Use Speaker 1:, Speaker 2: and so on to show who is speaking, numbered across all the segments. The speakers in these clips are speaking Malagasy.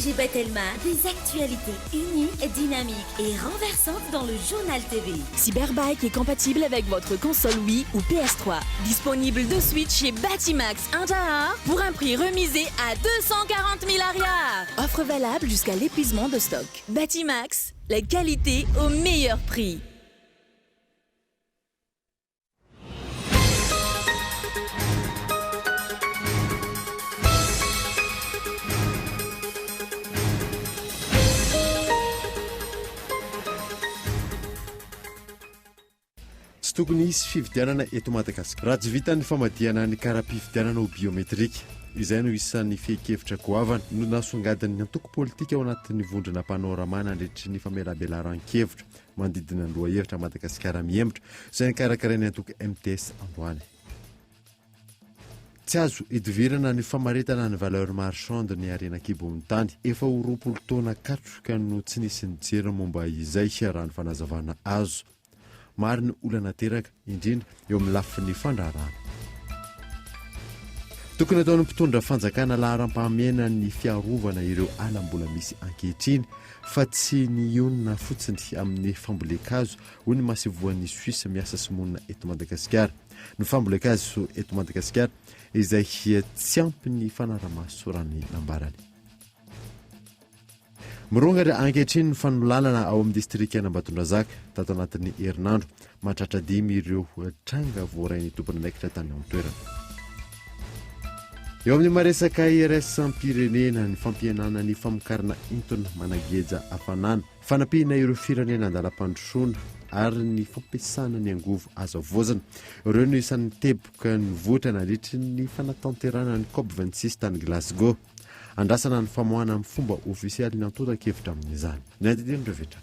Speaker 1: Roger Batelma, des actualités uniques, dynamiques et renversantes dans le Journal TV.
Speaker 2: Cyberbike est compatible avec votre console Wii ou PS3. Disponible de suite chez Batimax Intahar pour un prix remisé à 240 000 ariary. Offre valable jusqu'à l'épuisement de stock. Batimax, la qualité au meilleur prix.
Speaker 3: Tsy tokony hisy fifidianana eto Madagasikara raha tsy vita ny famadihana ny kara-pifidianana ho biometrika. Izay no isan'ny fehin-kevitra goavana no nasongadin'ny antoko politika ao anatin'ny vondrona Panorama nandritry ny famelabelaran-kevitra manodidina ny lohahevitra Madagasikara mihemotra izay nokarakarain'ny antoko MTS androany. Tsy azo idivirana ny famaritana ny valeur marchande ny harena an-kibon'ny tany. Efa ho 20 taona katroka no tsy nisy nijery momba izay raha ny fanazavana azo. Maro ny olana teraka, indrindra eo amin'ny lafiny fandraharahana. Tokony ataon'ny mpitondra fanjakana laharam-pahamehana ny fiarovana ireo ala mbola misy ankehitriny fa tsy ny hionona fotsiny amin'ny fambolen-kazo, hoy ny masoivohon'i Suisse miasa sy monina eto Madagasikara. Ny fambolen-kazo eto Madagasikara izay tsy ampy ny fanarahamaso raha ny nambarany. Mirongatra ankehitriny ny fanolanana ao amin'ny distrikan'Ambatondrazaka. Tato anatin'ny herinandro, mahatratra dimy ireo tranga voarain'ny tompon'andraikitra tany an-toerana. Eo amin'ny maresaka iraisam-pirenena, ny fampihenana ny famokarana entona manageja hafanana, fanampiana ireo firenena andalam-pandrosoana ary ny fampiasana ny angovo azo havaozina. Ireo no isan'ny teboka nivoitra nandritry ny fanatanterahana ny COP 26 tany Glasgow. Andrasana ny famoahana amin'ny fomba ofisialy ny antontan-kevitra amin'izany. Ny andinindin'ireo vetra.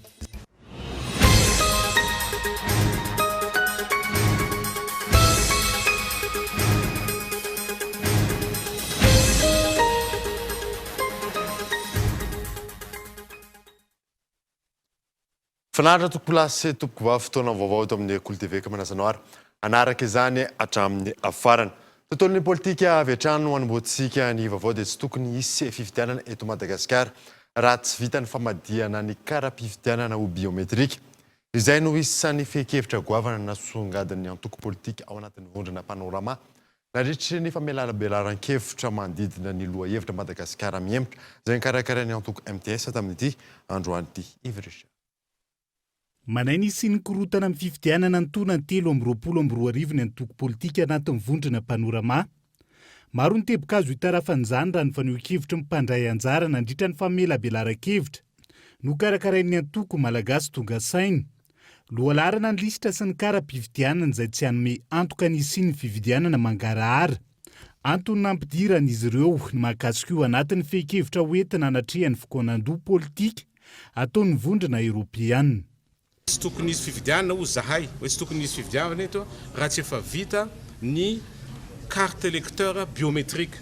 Speaker 4: Finaritra tompokolahy sy tompokovavy fotoana vaovao eto amin'ny Kolo TV ka manasa anao ary hanaraka izany hatramin'ny farany. Tontolon'ny politika avy hatrany no hanombohantsika ny vaovao dia tsy tokony hisy fifidianana eto Madagasikara raha tsy vita ny famadihana ny kara-pifidianana ho biometrika. Izay no isan'ny fehin-kevitra goavana nasongadin'ny antoko politika ao anatin'ny vondrona Panorama nandritry ny famelabelaran-kevitra manodidina ny lohahevitra Madagasikara mihemotra izay nokarakarain'ny antoko MTS tamin'ity androany ity. Yves Richard.
Speaker 5: Manahy ny hisian'ny korontana amin'ny fifidianana ny taona 2023 ny antoko politika anatin'ny vondrona Panorama. Maro ny teboka azo itarafan'izany raha ny fanehoan-kevitry ny mpandray anjara nandritra ny famelabelaran-kevitra nokarakarain'ny antoko Malagasy Tonga Saina. Lohalaharana ny lisitra sy ny kara-pifidianana izay tsy hanome antoka ny hisian'ny fifidianana mangarahara. Antony nampidiran'izy ireo ny mahakasika io anatin'ny fehin-kevitra hoentina anatrehan'ny fikaonandoha politika ataon'ny Vondrona Eoropeana.
Speaker 6: Tsy tokony hisy fifidianana hozy zahay, hoe tsy tokony hisy fifidianana eto raha tsy efa vita ny carte électeur biométrique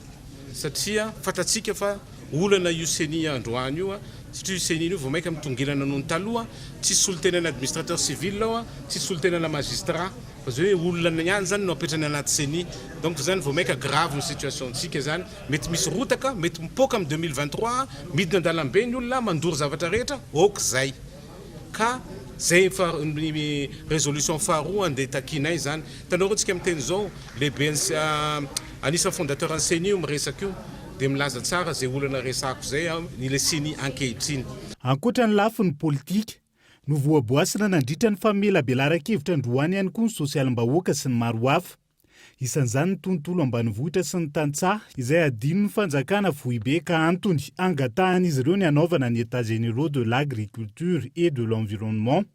Speaker 6: satria fantatsika fa olana io ceni androany io satria io ceni io vao maika mitongilana noho ny taloha, tsisy solontenana administrateur civil ao, tsisy solontenana magistrat fa zay hoe olona ihany zany no apetrany anaty ceni donc zany vao maika grave ny situation ntsika zany, mety misy rotaka, mety mipoaka am 2023, midina andalambe ny olona mandoro zavatra rehetra, ok zay. Ka zay efa ny résolution faharoa andeha takianay zany. Hitanao reo tsika miteny zao, lehiben'ny anisan'ny fondateur ny ceni io miresaka io, dia milaza tsara zay olana resahako zay ny le ceni ankehitriny.
Speaker 5: Ankoatra ny lafiny politika, novoaboasina nandritra ny famelabelaran-kevitra androany ihany koa ny sosialim-bahoaka sy ny maro hafa. Isan'izany ny tontolo ambanivohitra sy ny tantsaha izay adinon'ny fanjakana foibe ka antony angatahan'izy ireo ny hanaovana ny Etats généraux de l'agriculture et de l'environnement,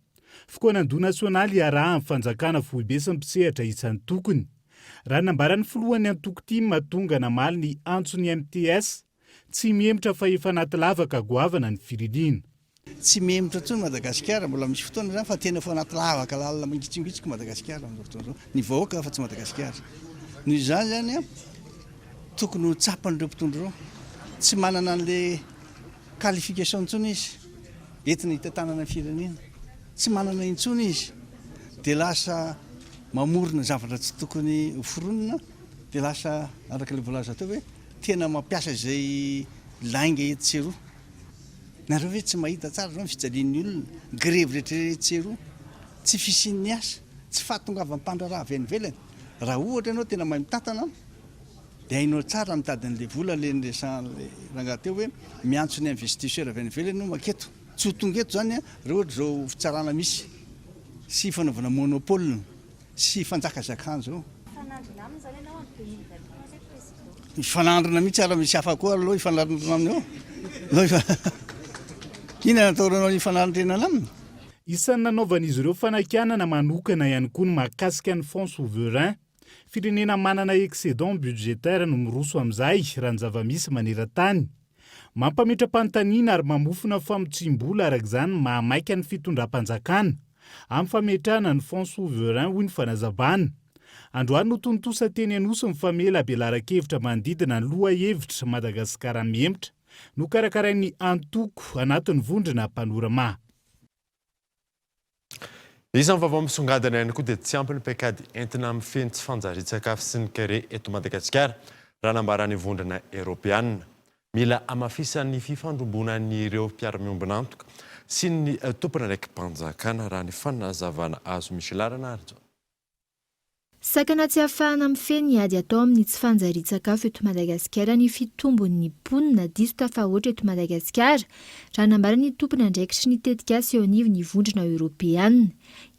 Speaker 5: fikaonandoha nasionaly iarahan'ny fanjakana foibe sy ny mpisehatra isan-tokony. Raha ny nambaran'ny filohan'ny antoko tim tonga namaly ny antson'ny MTS, tsy mihemotra fa efa anaty lavaka goavana ny firenena.
Speaker 7: Tsy mihemotra intsony Madagasikara, mbola misy fotoana izany fa tena efa anaty lavaka lalina mangitsingitsika Madagasikara amin'izao fotoana izao. Ny vahoaka fa tsy Madagasikara. Noho izany izany, tokony ho tsapan'ireo mpitondra ireo. Tsy manana an'ilay qualification intsony izy entina hitantanana ny firenena. Tsy manana intsony izy. Dia lasa mamorona zavatra tsy tokony ho foronina, dia lasa araka ilay voalaza teo hoe tena mampiasa izay lainga etsy sy eroa. Nareo ve tsy mahita tsara zao ny fijalian'ny olona, grevy rehetra etsy sy eroa, tsy fisian'ny asa, tsy fahatongavan'ny mpandraharaha avy any ivelany. Raha ohatra ianao tena mahay mitantana dia hainao tsara mitady an'ilay vola ilay niresahan'ilay rangahy teo hoe miantso ny investisseur avy any ivelany io manketo. Tsy ho tonga eto izany raha ohatra izao fitsarana misy sy fanaovana monopole sy fanjakazakana izao.
Speaker 8: Hifanandrina aminy izany ianao en 2023 zay président?
Speaker 7: Hifanandrina mihitsy ary misy hafa koa aloha hifanandrina aminy eo. Inona no ataonao hifanandrinana aminy?
Speaker 5: Isan'ny nanaovan'izy ireo fanakianana manokana ihany koa ny mahakasika ny Fonds souverain. Firenena manana excédent budgétaire no miroso amin'izay, raha ny zava-misy maneran-tany. Mampametra-panontaniana ary mamofona famotsiam-bola araka izany ny mahamaika ny fitondram-panjakana amin'ny fametrahana ny Fonds souverain, hoy ny fanazavana. Androany no tontosa teny Anosy ny famelabelaran-kevitra manodidina ny lohahevitra Madagasikara mihemotra, nokarakarain'ny antoko anatin'ny vondrona Panorama.
Speaker 4: Isan'ny vaovao misongadina ihany koa dia tsy ampy ny paikady entina mifehy ny tsy fanjarian-tsakafo sy ny kere eto Madagasikara, raha nambaran'ny Vondrona Eoropeanina. Mila hamafisan'ny fifandrombonan'ireo mpiara-miombon'antoka sy ny tompon'andraiki-panjakana, raha ny fanazavana azo. Michela Ranarijaona.
Speaker 9: Sakana tsy ahafahana mifehy ny ady atao amin'ny tsy fanjarian-tsakafo eto Madagasikara ny fitombon'ny mponina diso tafahoatra eto Madagasikara, raha nambaran'ny tompon'andraikitry ny tetikasa eo anivon'ny Vondrona Eoropeana.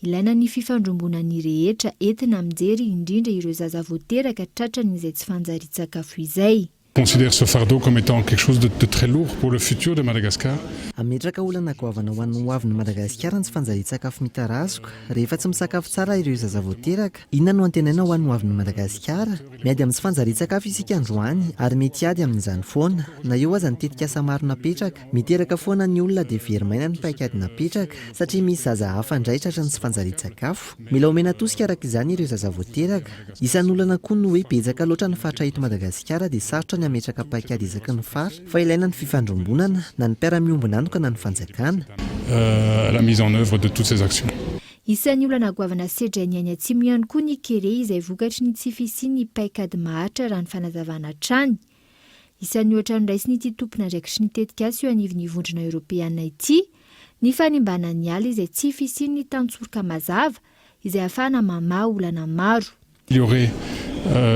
Speaker 9: Ilaina ny fifandrombonan'ny rehetra entina mijery indrindra ireo zaza vao teraka tratran'izay tsy fanjarian-tsakafo izay.
Speaker 10: Considère ce fardeau comme étant quelque chose de très lourd pour le futur de Madagascar.
Speaker 11: Hametraka olana goavana ho an'ny hoavin'i Madagasikara ny tsy fanjarian-tsakafo mitarazoka. Rehefa tsy misakafo tsara ireo zaza vao teraka, inona no antenaina ho an'ny hoavin'i Madagasikara? Miady amin'ny tsy fanjarian-tsakafo isika androany ary mety hiady amin'izany foana. Na eo aza ny tetikasa maro napetraka, miteraka foana ny olona dia very maina ny paikady napetraka satria misy zaza hafa indray tratran'ny tsy fanjarian-tsakafo. Mila omena tosika araka izany ireo zaza vao teraka. Isan'ny olana koa ny hoe betsaka loatra ny faritra eto Madagasikara dia sarotra ny hametraka paikady isaky ny faritra fa ilaina ny fifandrombonana, na ny mpiara-miombon'antoka na ny fanjakana.
Speaker 10: à la mise en œuvre de toutes ces actions.
Speaker 9: Isan'ny olana goavana sedrain'ny any Atsimo ihany koa ny kere izay vokatry ny tsy fisian'ny paikady maharitra raha ny fanazavana hatrany. Isan'ny ohatra noraisin'ity tompon'andraikitry ny tetikasa eo anivon'ny Vondrona Eoropeana ity ny fanimbana ny ala izay tsy fisian'ny tantsoroka mazava izay ahafahana mamaha olana maro.
Speaker 10: Améliorer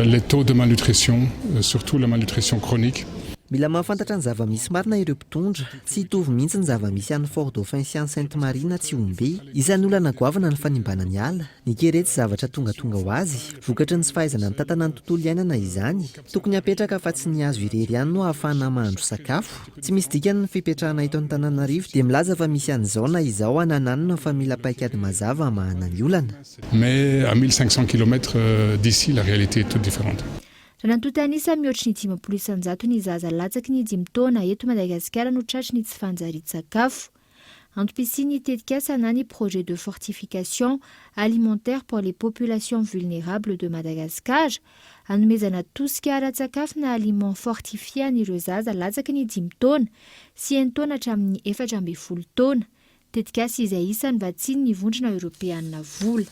Speaker 10: les taux de malnutrition, surtout la malnutrition chronique.
Speaker 11: Mila mahafantatra ny zava-misy marina ireo mpitondra. Tsy hitovy mihitsy ny zava-misy any Fort Dauphin sy any Sainte Marie na Tsihombe. Isan'ny olana goavana ny fanimbana ny ala. Ny kere tsy zavatra tongatonga ho azy. Vokatry ny tsy fahaizana mitantana ny tontolo iainana izany. Tokony hapetraka fa tsy ny hazo irery ihany no ahafahana mahandro sakafo. Tsy misy dikany ny fipetrahana eto Antananarivo dia milaza fa misy an'izao na izao anananona fa mila paikady mazava hamahana ny olana.
Speaker 10: Mais à 1500 kilomètres d'ici la réalité est toute différente.
Speaker 9: Raha nantontan'isa mihoatry ny 50% ny zaza latsaky ny dimy taona eto Madagasikara no tratry ny tsy fanjarian-tsakafo. Antom-pisian'ny tetikasa na ny Projet de fortification alimentaire pour les populations vulnérables de Madagascar, hanomezana tosika ara-tsakafo na aliments fortifiés an'ireo zaza latsaky ny dimy taona sy enin-taona hatramin'ny 14 taona. Tetikasa izay isan'ny vatsian'ny Vondrona Eoropeana vola.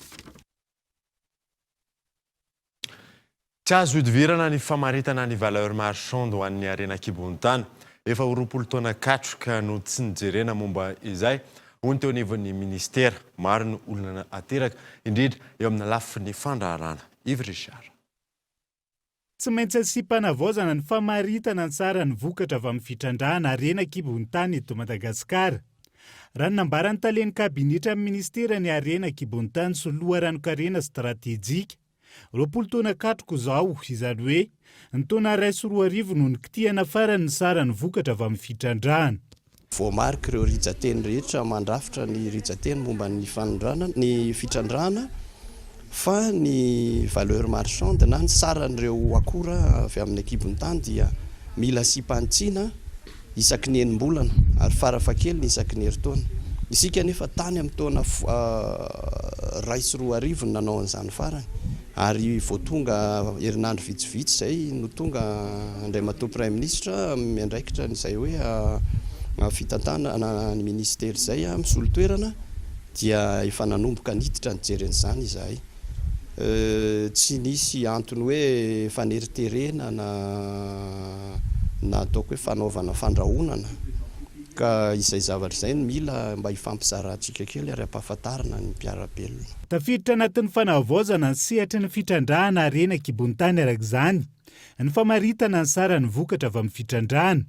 Speaker 4: Tsy azo ihodivirana ny famaritana ny valeur marchande ho an'ny harena an-kibon'ny tany. Efa ho 20 taona katroka no tsy nijerena momba izay, hoy ny teo anivon'ny minisitera. Maro ny olana ateraka, indrindra eo amin'ny lafiny fandraharahana. Yves Richard.
Speaker 5: Tsy maintsy asiam-panavaozana ny famaritana ny saran'ny vokatra avy amin'ny fitrandrahana harena an-kibon'ny tany eto Madagasikara. Raha ny nambaran'ny talen'ny kabinetran'ny minisiteran'ny harena an-kibon'ny tany sy loharanon-karena stratejika, 20 taona katroka izao, izany hoe ny taona 2001 no nikitihana farany ny saran'ny vokatra avy amin'ny fitrandrahana.
Speaker 12: Voamarika ireo rijan-teny rehetra mandrafitra ny rijan-teny momba ny fanondrana, ny fitrandrahana fa ny valeur marchande na ny saran'ireo akora avy amin'ny ankibon'ny tany dia mila asiam-panitsiana isaky ny enim-bolana ary farafahakeliny isaky ny herintaona. Isika anefa tany amin'ny taona 2001 no nanao an'izany farany ary vao tonga herinandro vitsivitsy izay no tonga Andriamatoa Praiminisitra miandraikitra an'izay hoe fitantanana ny minisitera izay misolo toerana dia efa nanomboka niditra nijery an'izany izahay. Tsy nisy antony hoe faneriterena na na ataoko hoe fanaovana fandrahonana. Ka izay zavatra izay no mila mba hifampizarantsika kely ary hampahafantarina ny mpiara-belona.
Speaker 5: Tafiditra anatin'ny fanavaozana ny sehatry ny fitrandrahana harena an-kibon'ny tany araka izany ny famaritana ny saran'ny vokatra avy amin'ny fitrandrahana.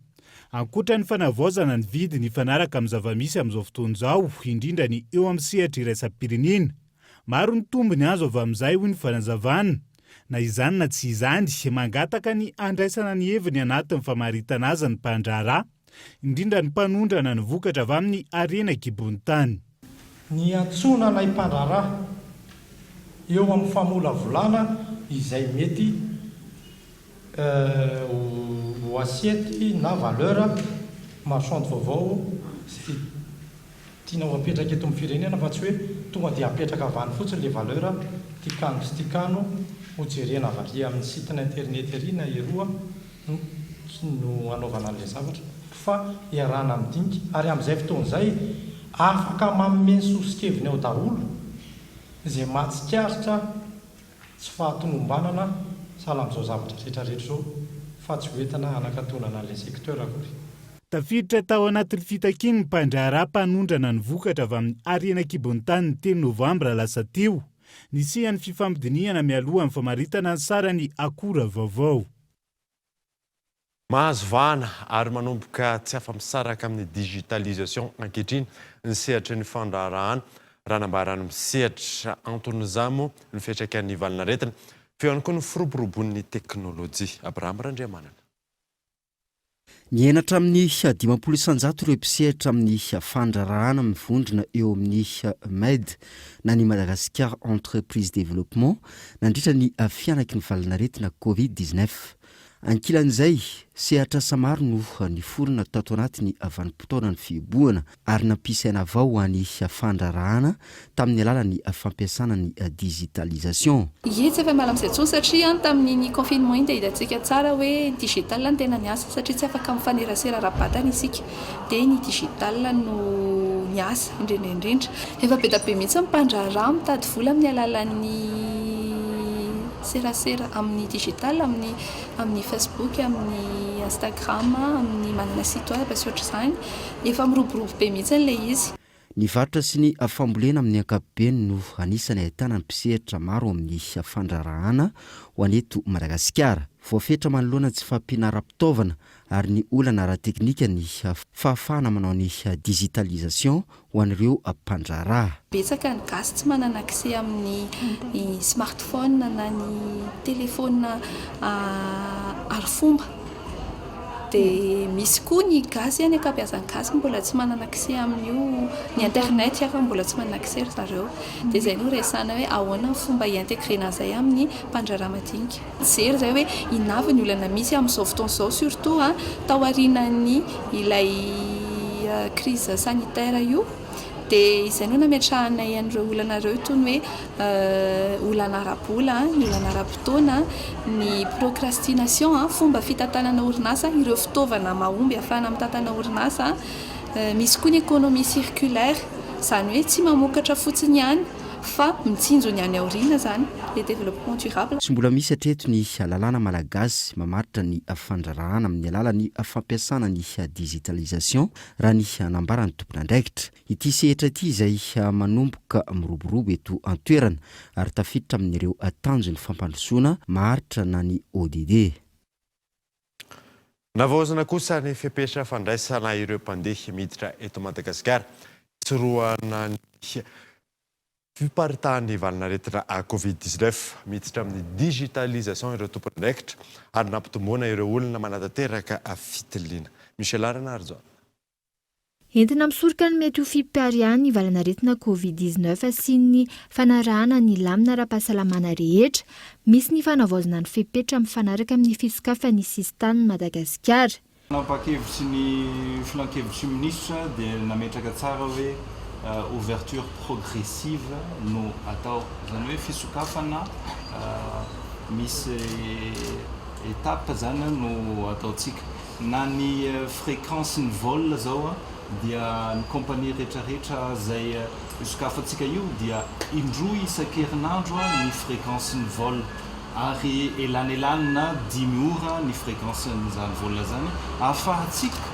Speaker 5: Ankoatra ny fanavaozana ny vidiny hifanaraka amin'ny zava-misy amin'izao fotoana izao, indrindra ny eo amin'ny sehatra iraisam-pirenena. Maro ny tombony azo avy amin'izay, hoy ny fanazavana. Na izany na tsy izany, mangataka ny handraisana ny heviny anatin'ny famaritana azy ny mpandraharaha, indrindra ny mpanondrana ny vokatra avy amin'ny harena an-kibon'ny tany.
Speaker 13: Niantsoana anay mpandraharaha eo amin'ny famolavolana izay mety ho assiette na valeur marchande vaovao izay tiana ho apetraka eto amin'ny firenena fa tsy hoe tonga dia apetraka avy any fotsiny ilay valeur tikano sy tikano ho jerena avy ary amin'ny site n'internet ary na eroa no no hanaovana an'ilay zavatra fa iarahana midinika ary amin'izay fotoana izay afaka manome ny soso-keviny ao daholo izay mahatsikaritra tsy fahatomombanana sahala amin'izao zavatra rehetra rehetra izao fa tsy ho entina hanakatonana an'ilay secteur akory.
Speaker 5: Tafiditra tao anatin'ny fitakian'ny mpandraharaha mpanondrana ny vokatra avy amin'ny harena an-kibon'ny tany ny telo novambra lasa teo, nisian'ny fifampidinihana mialoha ny famaritana ny saran'ny akora vaovao.
Speaker 4: Mahazo vahana ary manomboka tsy afa-misaraka amin'ny digitalisation ankehitriny ny sehatry ny fandraharahana, raha nambaran'ny misehatra. Anton'izany moa ny fiantraikan'ny valanaretina, f'eo ihany koa ny firoborobon'ny teknolojia. Abraham Randriamanana.
Speaker 3: Nihena hatramin'ny 50% ireo mpisehatra amin'ny fandraharahana mivondrona eo amin'ny MED na ny Madagascar Entreprise Développement nandritra ny fihanaky ny valanaretina Covid 19. Ankilan'izay, sehatr'asa maro no niforona tato anatin'ny vanim-potoanan'ny fihibohana ary nampisy aina vao ho an'ny fandraharahana tamin'ny alalan'ny fampiasana ny digitalisation.
Speaker 14: Ie, tsy afa-miala amin'izay intsony satria tamin'iny confinement iny dia hitantsika tsara hoe ny digital no tena niasa satria tsy afaka mifanerasera ara-batana isika dia ny digital no niasa indrindra indrindra. Efa be dia be mihitsy ny mpandraharaha mitady vola amin'ny alalan'ny serasera amin'ny digital, amin'ny amin'ny Facebook, amin'ny Instagram, amin'ny manana site web sy ohatr'izany. Efa miroborobo be mihitsy ilay izy.
Speaker 3: Ny varotra sy ny fambolena amin'ny ankapobeny no anisan'ny ahitana ny mpisehatra maro amin'ny fandraharahana ho an'ny eto Madagasikara. Voafetra manoloana ny tsy fahampiana ara-pitaovana ary ny olana ara-teknika ny fahafahana manao ny digitalisation ho an'ireo mpandraharaha.
Speaker 14: Betsaka ny gasy tsy manana accès amin'ny smartphone na ny telephone arifomba. Dia misy koa ny gasy, ny ankabeazan'ny gasy mbola tsy manana accès amin'io, ny internet ary mbola tsy manana accès ry zareo. Dia izay no resahana hoe ahoana ny fomba hi-integrer-na an'izay amin'ny mpandraharaha madinika. Mijery izay hoe inona avy ny olana misy amin'izao fotoana izao surtout taorian'ny ilay crise sanitaire io. Dia izay no nametrahanay an'ireo olana ireo toy ny hoe olana ara-bola, ny olana ara-potoana, ny procrastination, fomba fitantanana orinasa, ireo fitaovana mahomby ahafahana mitantana orinasa. Misy koa ny économie circulaire, izany hoe tsy mamokatra fotsiny ihany fa mitsinjo ny any aoriana izany, le développement durable.
Speaker 3: Tsy mbola misy hatreto ny lalàna malagasy mamaritra ny fandraharahana amin'ny alalan'ny fampiasana ny digitalisation, raha ny nambaran'ny tompon'andraikitra. Ity sehatra ity izay manomboka miroborobo eto an-toerana ary tafiditra amin'ireo tanjon'ny fampandrosoana maharitra na ny ODD.
Speaker 4: Navaozina kosa ny fepetra fandraisana ireo mpandeha miditra eto Madagasikara hisorohana ny fiparitahan'ny valanaretina Covid 19. Miditra amin'ny digitalisation ireo tompon'andraikitra ary nampitomboana ireo olona manatanteraka fitiliana. Michel Ranarijaona.
Speaker 9: Entina misoroka ny mety ho fipariahan'ny valanaretina Covid 19 sy ny fanarahana ny lamina ara-pahasalamana rehetra, misy ny fanavaozana ny fepetra mifanaraka amin'ny fisokafan'ny sisintanin'i Madagasikara.
Speaker 15: Fanapahan-kevitry ny filankevitry ny minisitra dia nametraka tsara hoe ouverture progressive no atao, izany hoe fisokafana misy étape izany no ataontsika. Na ny fréquence ny vol zao dia ny compagnie rehetra rehetra zay sokafantsika io dia indroa isan-kerinandro ny fréquence ny vol ary elanelanina dimy ora ny fréquence n'izany vol zany ahafahantsika.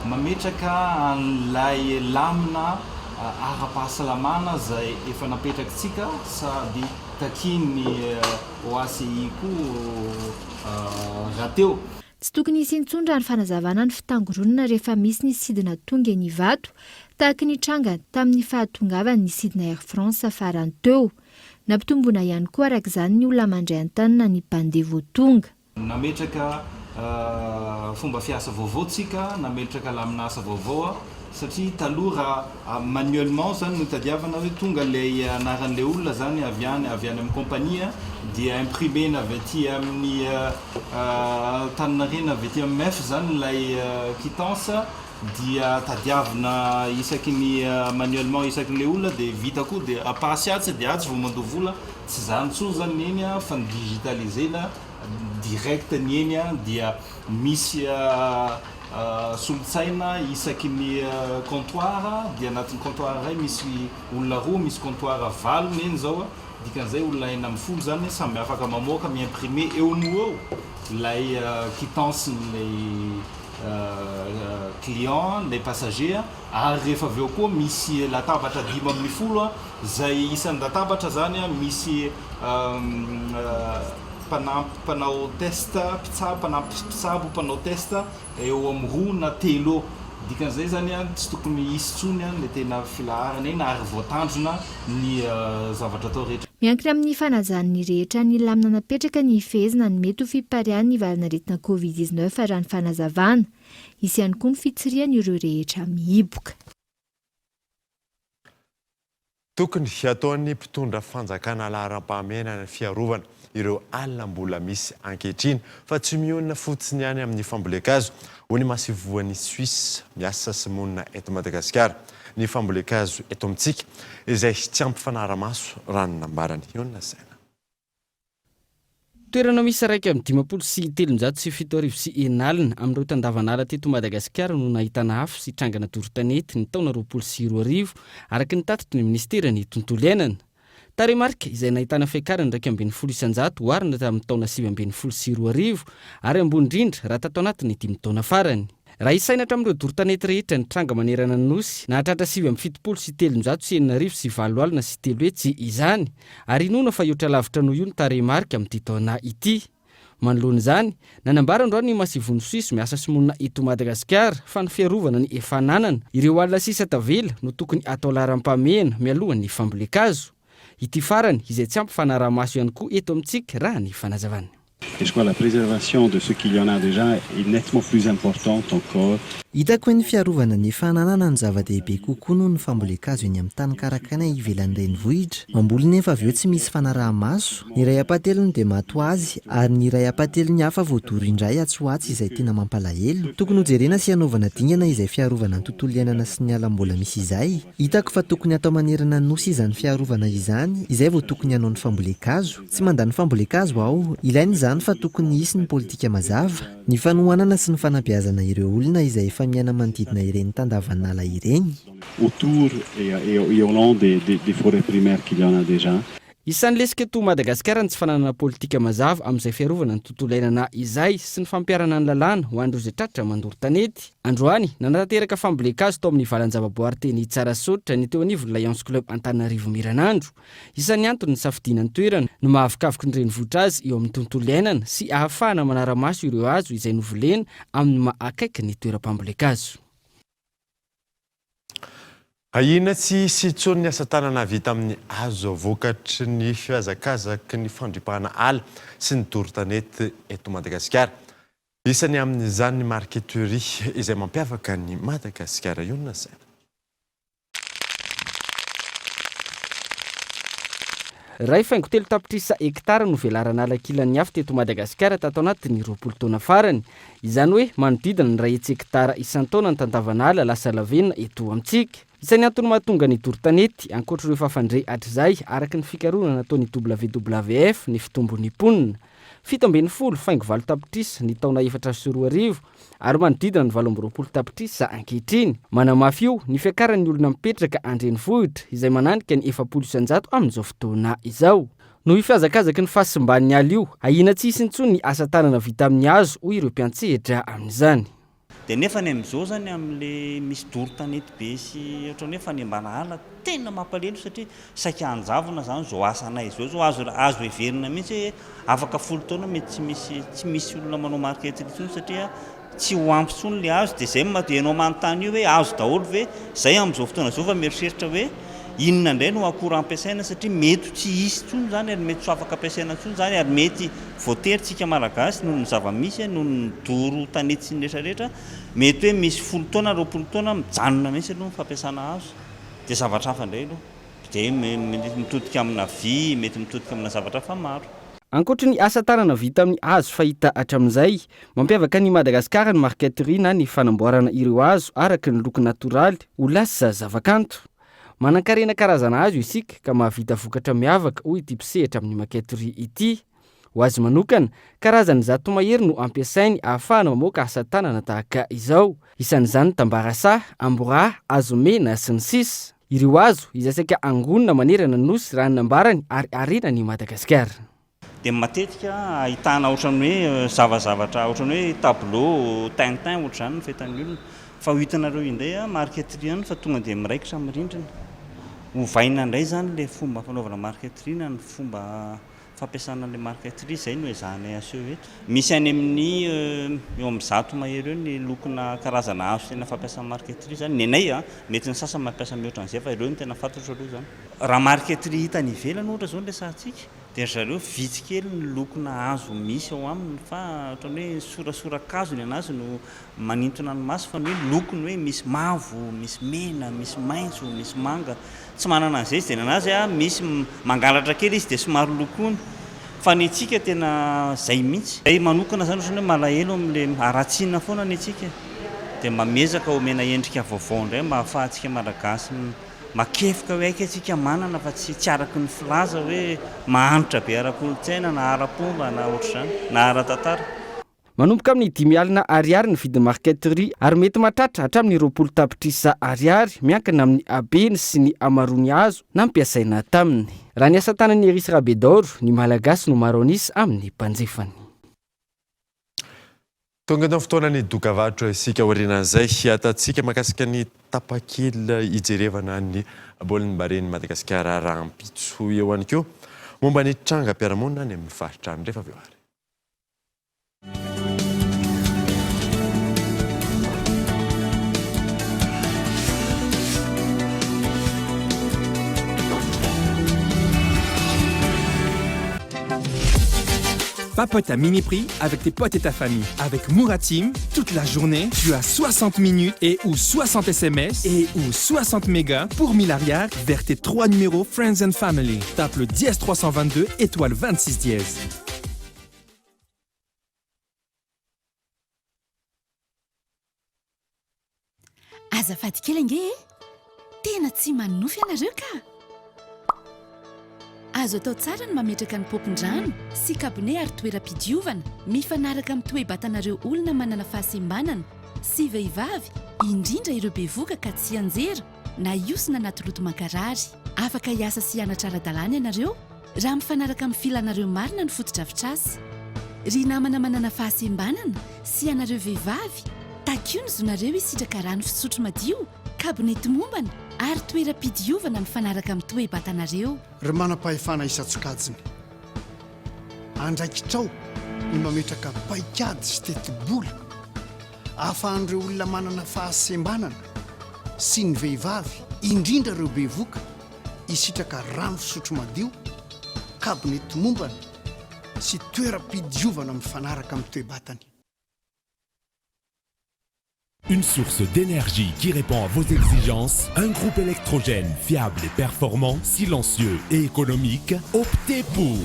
Speaker 15: Mametraka an'ilay lamina ara-pahasalamana izay efa napetrakitsika sady takian'ny OACI koa rahateo.
Speaker 9: Tsy tokony hisy intsony raha ny fanazavana ny fitangoronana rehefa misy ny sidina tonga eny Ivato, tahaka ny tranga tamin'ny fahatongavan'ny sidina Air France farany teo. Nampitomboina ihany koa araka izany ny olona mandray an-tanana ny mpandeha vao tonga.
Speaker 15: Nametraka fomba fiasa vaovao tsika, nametraka lamin'asa vaovao satria taloha raha manuellement zany no itadiavana hoe tonga ilay anaran'ilay olona zany avy any avy any amin'ny compagnie dia imprimer-na avy aty amin'ny Antaninarenina avy aty amin'ny MEF zany ilay quittance dia tadiavina isaky ny manuellement isaky ny olona dia vita koa dia apasy atsy dia atsy vao mandoa vola, tsy zany intsony zany ny eny fa ny digitaliser-na direct ny eny dia misy solontsaina isaky ny comptoir dia anatin'ny comptoir iray misy olona roa, misy comptoir valo ny eny zao dikan'izay olona 16 zany samy afaka mamoaka mi-imprimer eo no eo ilay quittance-n'ilay client, ilay passager ary rehefa avy eo koa misy latabatra 15 izay isan'ny latabatra zany misy mpanampy mpanao test, mpitsabo, mpanampy mpitsabo mpanao test eo amin'ny roa na telo eo. Dikan'izay zany tsy tokony hisy intsony ilay tena filaharana eny ary voatandrina ny zavatra atao rehetra.
Speaker 9: Miankina amin'ny fanajan'ny rehetra ny lamina napetraka ny hifehezana ny mety ho fipariahan'ny valanaretina Covid 19 raha ny fanazavana. Hisy ihany koa ny fitsirihana ireo rehetra mihiboka.
Speaker 4: Tokony hataon'ny mpitondra fanjakana laharam-pahamehana ny fiarovana ireo ala mbola misy ankehitriny fa tsy mionona fotsiny ihany amin'ny fambolen-kazo, hoy ny masoivohon'i Suisse miasa sy monina eto Madagasikara. Ny fambolen-kazo eto amintsika izay tsy ampy fanara-maso raha ny nambarany. Ionona Saina.
Speaker 16: Toerana miisa 3651 amin'ireo tandavan'ala teto Madagasikara no nahitana afo sy trangana doro tanety ny taona 2020, araka ny tatitry ny minisiteran'ny Tontolo iainana. Tarehimarika izay nahitana fiakarany 11% oharina tamin'ny taona 2019 ary ambony indrindra raha tato anatin'ny dimy taona farany. Raha isaina hatramin'ireo doro tanety rehetra nitranga manerana ny Nosy, nahatratra 379,380 izany, ary inoana fa hihoatra lavitra noho io ny tarehimarika amin'ity taona ity. Manoloana izany, nanambara androany ny Masoivohon'i Suisse miasa sy monina eto Madagasikara fa ny fiarovana ny efa ananana, ireo ala sisa tavela, no tokony hatao laharam-pahamehana mialohan'ny fambolen-kazo. Ity farany izay tsy ampy fanaraha-maso ihany koa eto amintsika, raha ny fanazavany.
Speaker 17: Et je crois la préservation de ce qu'il y en a déjà est nettement plus importante encore.
Speaker 11: Hitako hoe ny fiarovana ny efa ananana no zava-dehibe kokoa noho ny fambolen-kazo eny amin'ny tany karakaina ivelan'ny renivohitra. Mamboly nefa avy eo tsy misy fanaraha-maso. Ny iray ampahatelony dia maty ho azy ary ny iray ampahatelony hafa voadoro indray atsy ho atsy izay tena mampalahelo. Tokony hojerena sy hanaovana dingana izay fiarovana ny tontolo iainana sy ny ala mbola misy izay. Hitako fa tokony hatao manerana ny Nosy izany fiarovana izany izay vao tokony hanao ny fambolen-kazo. Tsy mandà ny fambolen-kazo aho. Ilaina izany fa tokony hisy ny politika mazava, ny fanohanana sy ny fanabeazana ireo olona izay efa miaina manodidina ireny tandavan'ala ireny.
Speaker 17: Autour et et au long des des forêts primaires qu'il y en a déjà.
Speaker 16: Isan'ny lesika eto Madagasikara ny tsy fananana politika mazava amin'izay fiarovana ny tontolo iainana izay sy ny fampiharana ny lalàna ho an'ireo izay tratra mandoro tanety. Androany, nanatanteraka fambolen-kazo tao amin'ny valan-javaboary teny Tsarasaotra ny teo anivon'ny Lions Club Antananarivo Miranandro. Isan'ny antony nisafidiana ny toerana no maha-avokavoky ny renivohitra azy eo amin'ny tontolo iainana sy ahafahana manara-maso ireo hazo izay novolena amin'ny maha akaiky ny toeram-pambolen-kazo.
Speaker 4: Ahiana tsy hisy intsony ny asa tanana vita amin'ny hazo vokatry ny fihazakazaky ny fandripahana ala sy ny doro tanety eto Madagasikara. Isany amin'izany ny marqueterie izay mampiavaka an'i Madagasikara. Io no lazaina.
Speaker 16: 1,3 tapitrisa hektara no velaran'ala kilan'ny afo teto Madagasikara tato anatin'ny 20 taona farany. Izany hoe manodidina ny 100 hektara isan-taona ny tantavan'ala lasa lavenona eto amintsika. Isan'ny antony mahatonga ny doro tanety, ankoatra ireo efa fandre hatrizay, araka ny fikarohana nataon'ny WWF, ny fitombon'ny mponina. 17,8 tapitrisa ny taona 2004 ary manodidina ny 28 tapitrisa ankehitriny. Manamafy io ny fiakaran'ny olona mipetraka an-drenivohitra izay mananika ny 40% amin'izao fotoana izao. Noho io fihazakazaky ny fahasimban'ny ala io, ahiana tsy hisy intsony ny asa tanana vita amin'ny hazo hoy ireo mpiantsehatra amin'izany.
Speaker 18: Dia nefany amin'izao izany amin'ilay misy doro tanety be sy ohatran'ny hoe fanembana ala tena mampalahelo satria saika hanjavona izany izao asanay izao izao azo azo heverina mihitsy hoe afaka folo taona mety tsy misy tsy misy olona manao marqueterie intsony satria tsy ho ampy intsony ilay hazo dia izay no mahatonga ianao manontany io hoe hazo daholo ve izay amin'izao fotoana izao fa mieritreritra hoe inona indray no akora ampiasaina satria mety tsy hisy intsony izany ary mety tsy ho afaka ampiasaina intsony izany ary mety voatery tsika malagasy noho ny zava-misy noho ny doro tanety sy ny rehetra rehetra mety hoe misy folo taona 20 taona mijanona mihitsy aloha ny fampiasana hazo dia zavatra hafa indray aloha dia mety mitodika amina vy mety mitodika amina zavatra hafa maro.
Speaker 16: Ankoatry ny asa tanana vita amin'ny hazo fahita hatramin'izay, mampiavaka an'i Madagasikara ny marqueterie na ny fanamboarana ireo hazo araka ny loko natoraly ho lasa zavakanto. Manankarena karazana hazo isika ka mahavita vokatra miavaka, hoy ity mpisehatra amin'ny marqueterie ity. Ho azy manokana, karazany 100 mahery no ampiasainy ahafahana mamoaka asa tanana tahaka izao. Isan'izany tambarasa, amboraha, hazo mena, sy ny sisa. Ireo hazo izay saika angonina manerana ny Nosy raha ny nambarany ary harenan'i Madagasikara.
Speaker 18: Dia matetika ahitana ohatran'ny hoe zavazavatra ohatran'ny hoe tableau Tintin ohatr'izany no fahitan'ny olona. Fa ho hitanareo indray marqueterie any fa tonga dia miraikitra amin'ny rindrina. Ovaina indray izany ilay fomba fanaovana marqueterie na ny fomba fampiasana an'ilay marqueterie, izay no ezahanay aseho eto. Misy any amin'ny eo amin'ny 100 mahery eo ny lokona karazana hazo tena fampiasa amin'ny marqueterie izany. Ny anay an, mety ny sasany mampiasa mihoatra an'izay fa ireo no tena fantatro aloha izany. Raha marqueterie hita any ivelany ohatra izao no resahantsika dia ry zareo vitsy kely ny lokona hazo misy ao aminy fa ohatran'ny hoe sorasora-kazo ny an'azy no manintona ny maso fa ny hoe lokony hoe misy mavo, misy mena, misy maitso, misy manga, tsy manana an'izay izy dia ny anazy misy mangalatra kely izy dia somary lokoiny fa ny antsika tena zay mihitsy. Zay manokana zany ohatran'ny hoe malahelo amin'ilay haratsiana foana ny antsika e, dia mba miezaka omena endrika vaovao indray mba ahafahantsika Malagasy makefoka hoe aika isika manana fa tsy tsy araky ny filaza hoe mahantra be ara-kolontsaina na ara-pomba na ohatr'izany na ara-tantara.
Speaker 16: Manomboka amin'ny 50 ariary ny vidin'ny marqueterie ary mety mahatratra hatramin'ny 20 tapitrisa ariary, miankina amin'ny habeny sy ny hamaroan'ny hazo nampiasaina taminy. Raha ny asa tanan'i Eris Rabedaoro, ny Malagasy no maro an'isa amin'ny mpanjifany.
Speaker 4: Tonga eto amin'ny fotoanan'ny dokavarotra isika aorianan'izay hiatantsika mahakasika ny tapakila hijerevana ny baolin'ny Baren'i Madagasikara rahampitso. Eo ihany koa momba ny trangam-piarahamonina any amin'ny faritra any rehefa avy eo ary.
Speaker 19: Papote à mini prix avec tes potes et ta famille. Avec Mouratim, toute la journée, tu as 60 minutes et ou 60 SMS et ou 60 mégas pour 1000 arrières vers tes trois numéros Friends and Family. Tape le dièse 322 étoile 26 dièse.
Speaker 2: Azafady kely ange e! Tena tsy manonofy ianareo ka! Azo atao tsara ny mametraka ny paompin-drano sy kabone ary toeram-pidiovana mifanaraka amin'ny toe-batanareo olona manana fahasembanana sy vehivavy indrindra ireo bevoka ka tsy hianjera na hiosina anaty loto mankarary. Afaka hiasa sy hianatra ara-dalàna ianareo raha mifanaraka amin'ny filanareo marina ny fotodrafitrasa. Ry namana manana fahasembanana sy ianareo vehivavy, takio ny zonareo hisitraka rano fisotro madio, kabone tomombana ary toeram-pidiovana mifanaraka amin'ny toe-batanareo.
Speaker 20: Ry manam-pahefana isan-tsokajiny, andraikitrao ny mametraka paikady sy tetibola ahafahan'ireo olona manana fahasembanana sy ny vehivavy, indrindra ireo bevoka, hisitraka rano fisotro madio, kabone tomombana sy toeram-pidiovana mifanaraka amin'ny toe-batany.
Speaker 21: Une source d'énergie qui répond à vos exigences, un groupe électrogène fiable et performant, silencieux et économique, optez pour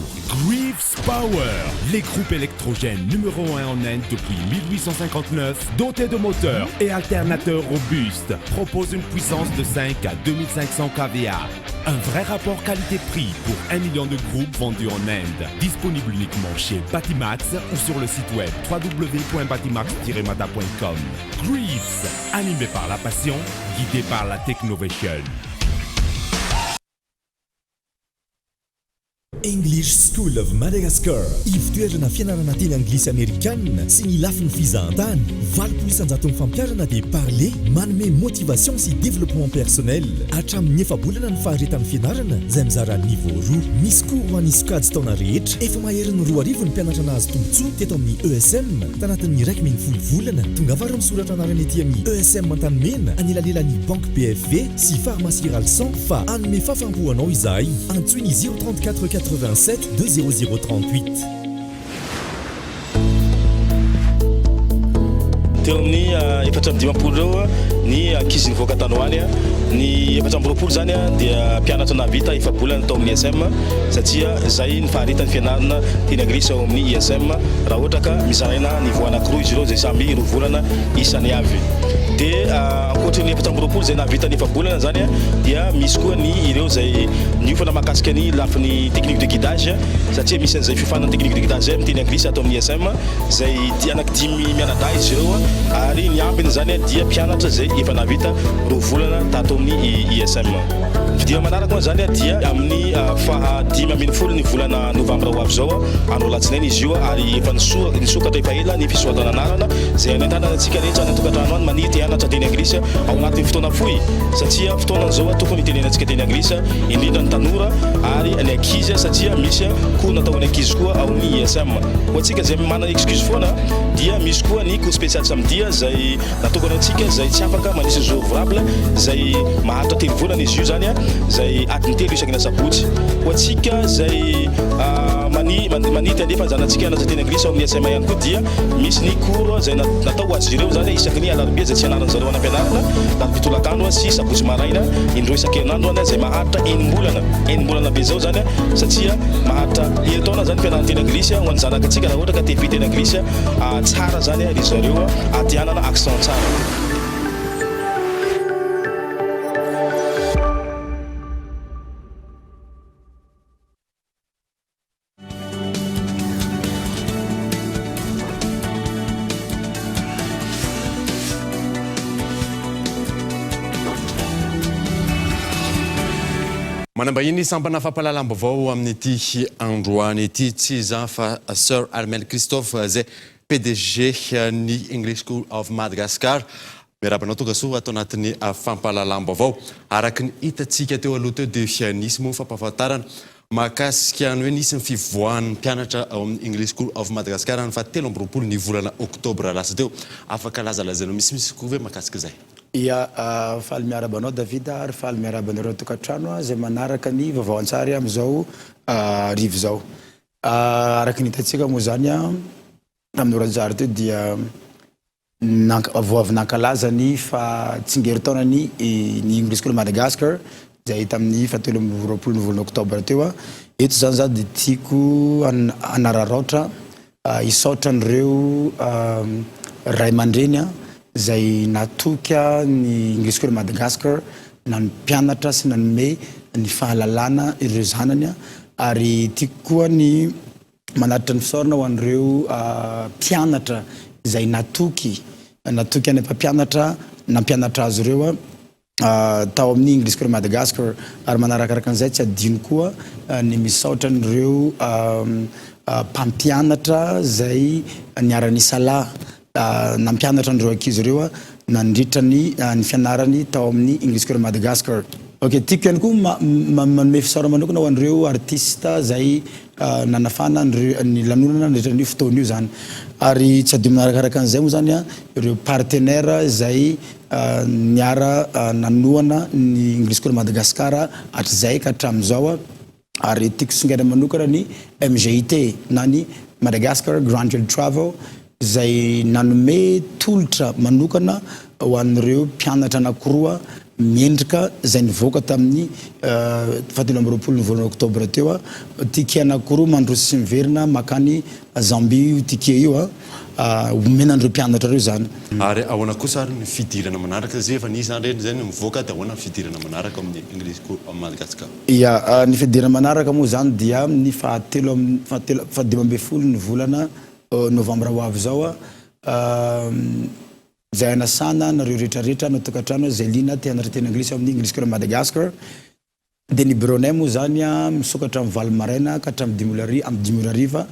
Speaker 21: Greaves Power, les groupes électrogènes numéro 1 en Inde depuis 1859, dotés de moteurs et alternateurs robustes, propose une puissance de 5 à 2500 kVA. Un vrai rapport qualité-prix pour 1 million de groupes vendus en Inde. Disponible uniquement chez Batimax ou sur le site web www.batimax-mada.com. Greaves, animé par la passion, guidé par la technovation.
Speaker 1: English School of Madagascar, ivotoerana fianarana teny anglisy amerikana sy ny lafiny fizahantany, 80 isanjaton'ny fampiharana dia parler, manome motivation sy développement personnel. Hatramin'ny efa-bolana ny faharetan'ny fianarana izay mizara niveau roa. Misy cours ho an'ny sokajy taona rehetra. Efa maherin'ny 2000 ny mpianatra nahazo tombontsoa teto amin'ny ESM tanatin'ny 11 volana. Tongava ary misoratra anarana ety amin'ny ESM Antanimena anelanelan'ny Banque BFV sy Pharmacie Ralson fa hanome fahafaham-po anao izahay. Antsoy ny 034 87 2 00 38.
Speaker 22: Teo amin'ny 54 eo ny ankizy nivoaka tany ho any. Ny 24 izany dia mpianatra nahavita efa-bolana tao amin'ny ISM satria izay ny faharetan'ny fianarana teny anglisy ao amin'ny ISM raha ohatra ka mizaraina niveau anankiroa izy ireo izay samy roa volana isany avy. Dia ankoatry ny 24 izay nahavita ny efa-bolana izany dia misy koa ny ireo izay niofana mahakasika ny lafiny technique de guidage satria misy an'izay fiofanana technique de guidage izay amin'ny teny anglisy ato amin'ny ISM izay anaky dimy mianadahy izy ireo ary ny ambiny izany dia mpianatra izay efa nahavita roa volana tato amin'ny ISM. Ny fidirana manaraka moa izany dia amin'ny faha 15 ny volana novambra ho avy izao, andro alatsinainy izy io ary efa nisokatra efa ela ny fisoratana anarana izay anentanana antsika rehetra any an-tokantrano any maniry te hianatra teny anglisy ao anatin'ny fotoana fohy satria fotoana izao tokony hitenenantsika teny anglisy indrindra ny tanora ary ny ankizy satria misy cours natao ho an'ny ankizy koa ao amin'ny ISM. Ho antsika izay manana excuse foana dia misy koa ny cours spécial samedi izay natokana ho antsika izay tsy afaka manisy jour ouvrable izay maharitra telo volana izy io izany izay adiny telo isaky ny asabotsy. Ho antsika izay mani manidy handefa ny zanatsika hianatra teny anglisy ao amin'ny SMA ihany koa dia misy ny cours izay natao ho azy ireo izany isaky ny alarobia izay tsy ianaran'ny zareo any am-pianarana, alarobia tolakandro sy sabotsy maraina indroa isan-kerinandro izay maharitra enim-bolana, enim-bolana be izao izany satria maharitra herintaona izany fianarana teny anglisy ho an'ny zanak'antsika raha ohatra ka te hivita teny anglisy tsara izany ry zareo aty hanana accent tsara.
Speaker 4: Manambahiny ny sampana fampahalalam-baovao amin'ity androany ity, tsy iza fa Sir Armel Christophe izay PDG ny English School of Madagascar. Miarahaba anao tongasoa ato anatin'ny fampahalalam-baovao. Araka ny hitantsika teo aloha teo dia nisy moa ny fampahafantarana mahakasika ny hoe nisy ny fivoahan'ny mpianatra ao amin'ny English School of Madagascar ny faha 23 ny volana oktobra lasa teo. Afaka lazalazainao misimisy kokoa ve mahakasika izay?
Speaker 23: Ia, faly miarahaba anao David ary faly miarahaba anareo an-tokantrano izay manaraka ny vaovao an-tsary amin'izao hariva izao. Araka ny hitantsika moa izany tamin'ny ora an-tsary teo dia Vao avy nankalaza ny faha tsingerin-taonany ny English School Madagascar izay tamin'ny faha 23 ny volana oktobra teo. Eto izany za dia tiako hanararaotra hisaotra an'ireo ray aman-dreny izay natoky ny English School Madagascar na ny mpianatra sy nanome ny fahalalana ireo zanany ary tiako koa ny Manatitra ny fisaorana ho an'ireo mpianatra izay natoky natoky any mpampianatra nampianatra azy ireo tao amin'ny English School Madagascar ary manarakaraka an'izay tsy adino koa ny misaotra an'ireo mpampianatra izay niara-nisalahy nampianatra an'ireo ankizy ireo nandritra ny ny fianarany tao amin'ny English School Madagascar. Ok, tiako ihany koa manome fisaorana manokana ho an'ireo artiste izay nanafana ny lanonana nandritra an'io fotoana io izany. Ary tsy adino manarakaraka an'izay moa izany ireo partenaire izay niara nanohana ny English School Madagascar hatrizay ka hatramin'izao. Ary tiako singaina manokana ny MGIT na ny Madagascar Graduate Travel izay nanome tolotra manokana ho an'ireo mpianatra anankiroa mendrika izay nivoaka tamin'ny fahatelo amby 20 ny volana oktobra teo. Ticket anankiroa mandroso sy miverina mankany Zambie io ticket io omena an'ireo mpianatra ireo izany.
Speaker 4: Ary ahoana kosa ary ny fidirana manaraka satria efa nisy izany ireny izay no mivoaka dia ahoana ny fidirana manaraka ao amin'ny English School of Madagascar?
Speaker 23: Ia, ny fidirana manaraka moa izany dia ny fahatelo amby, fahatelo, fahadimy 15 ny volana novambra ho avy izao, izay anasana anareo rehetra rehetra any an-tokantrano izay liana te hianatra teny anglisy ao amin'ny English School of Madagascar. Dia ny biraonay moa izany misokatra amin'ny valo maraina ka hatramin'ny dimy ora amin'ny dimy ora hariva,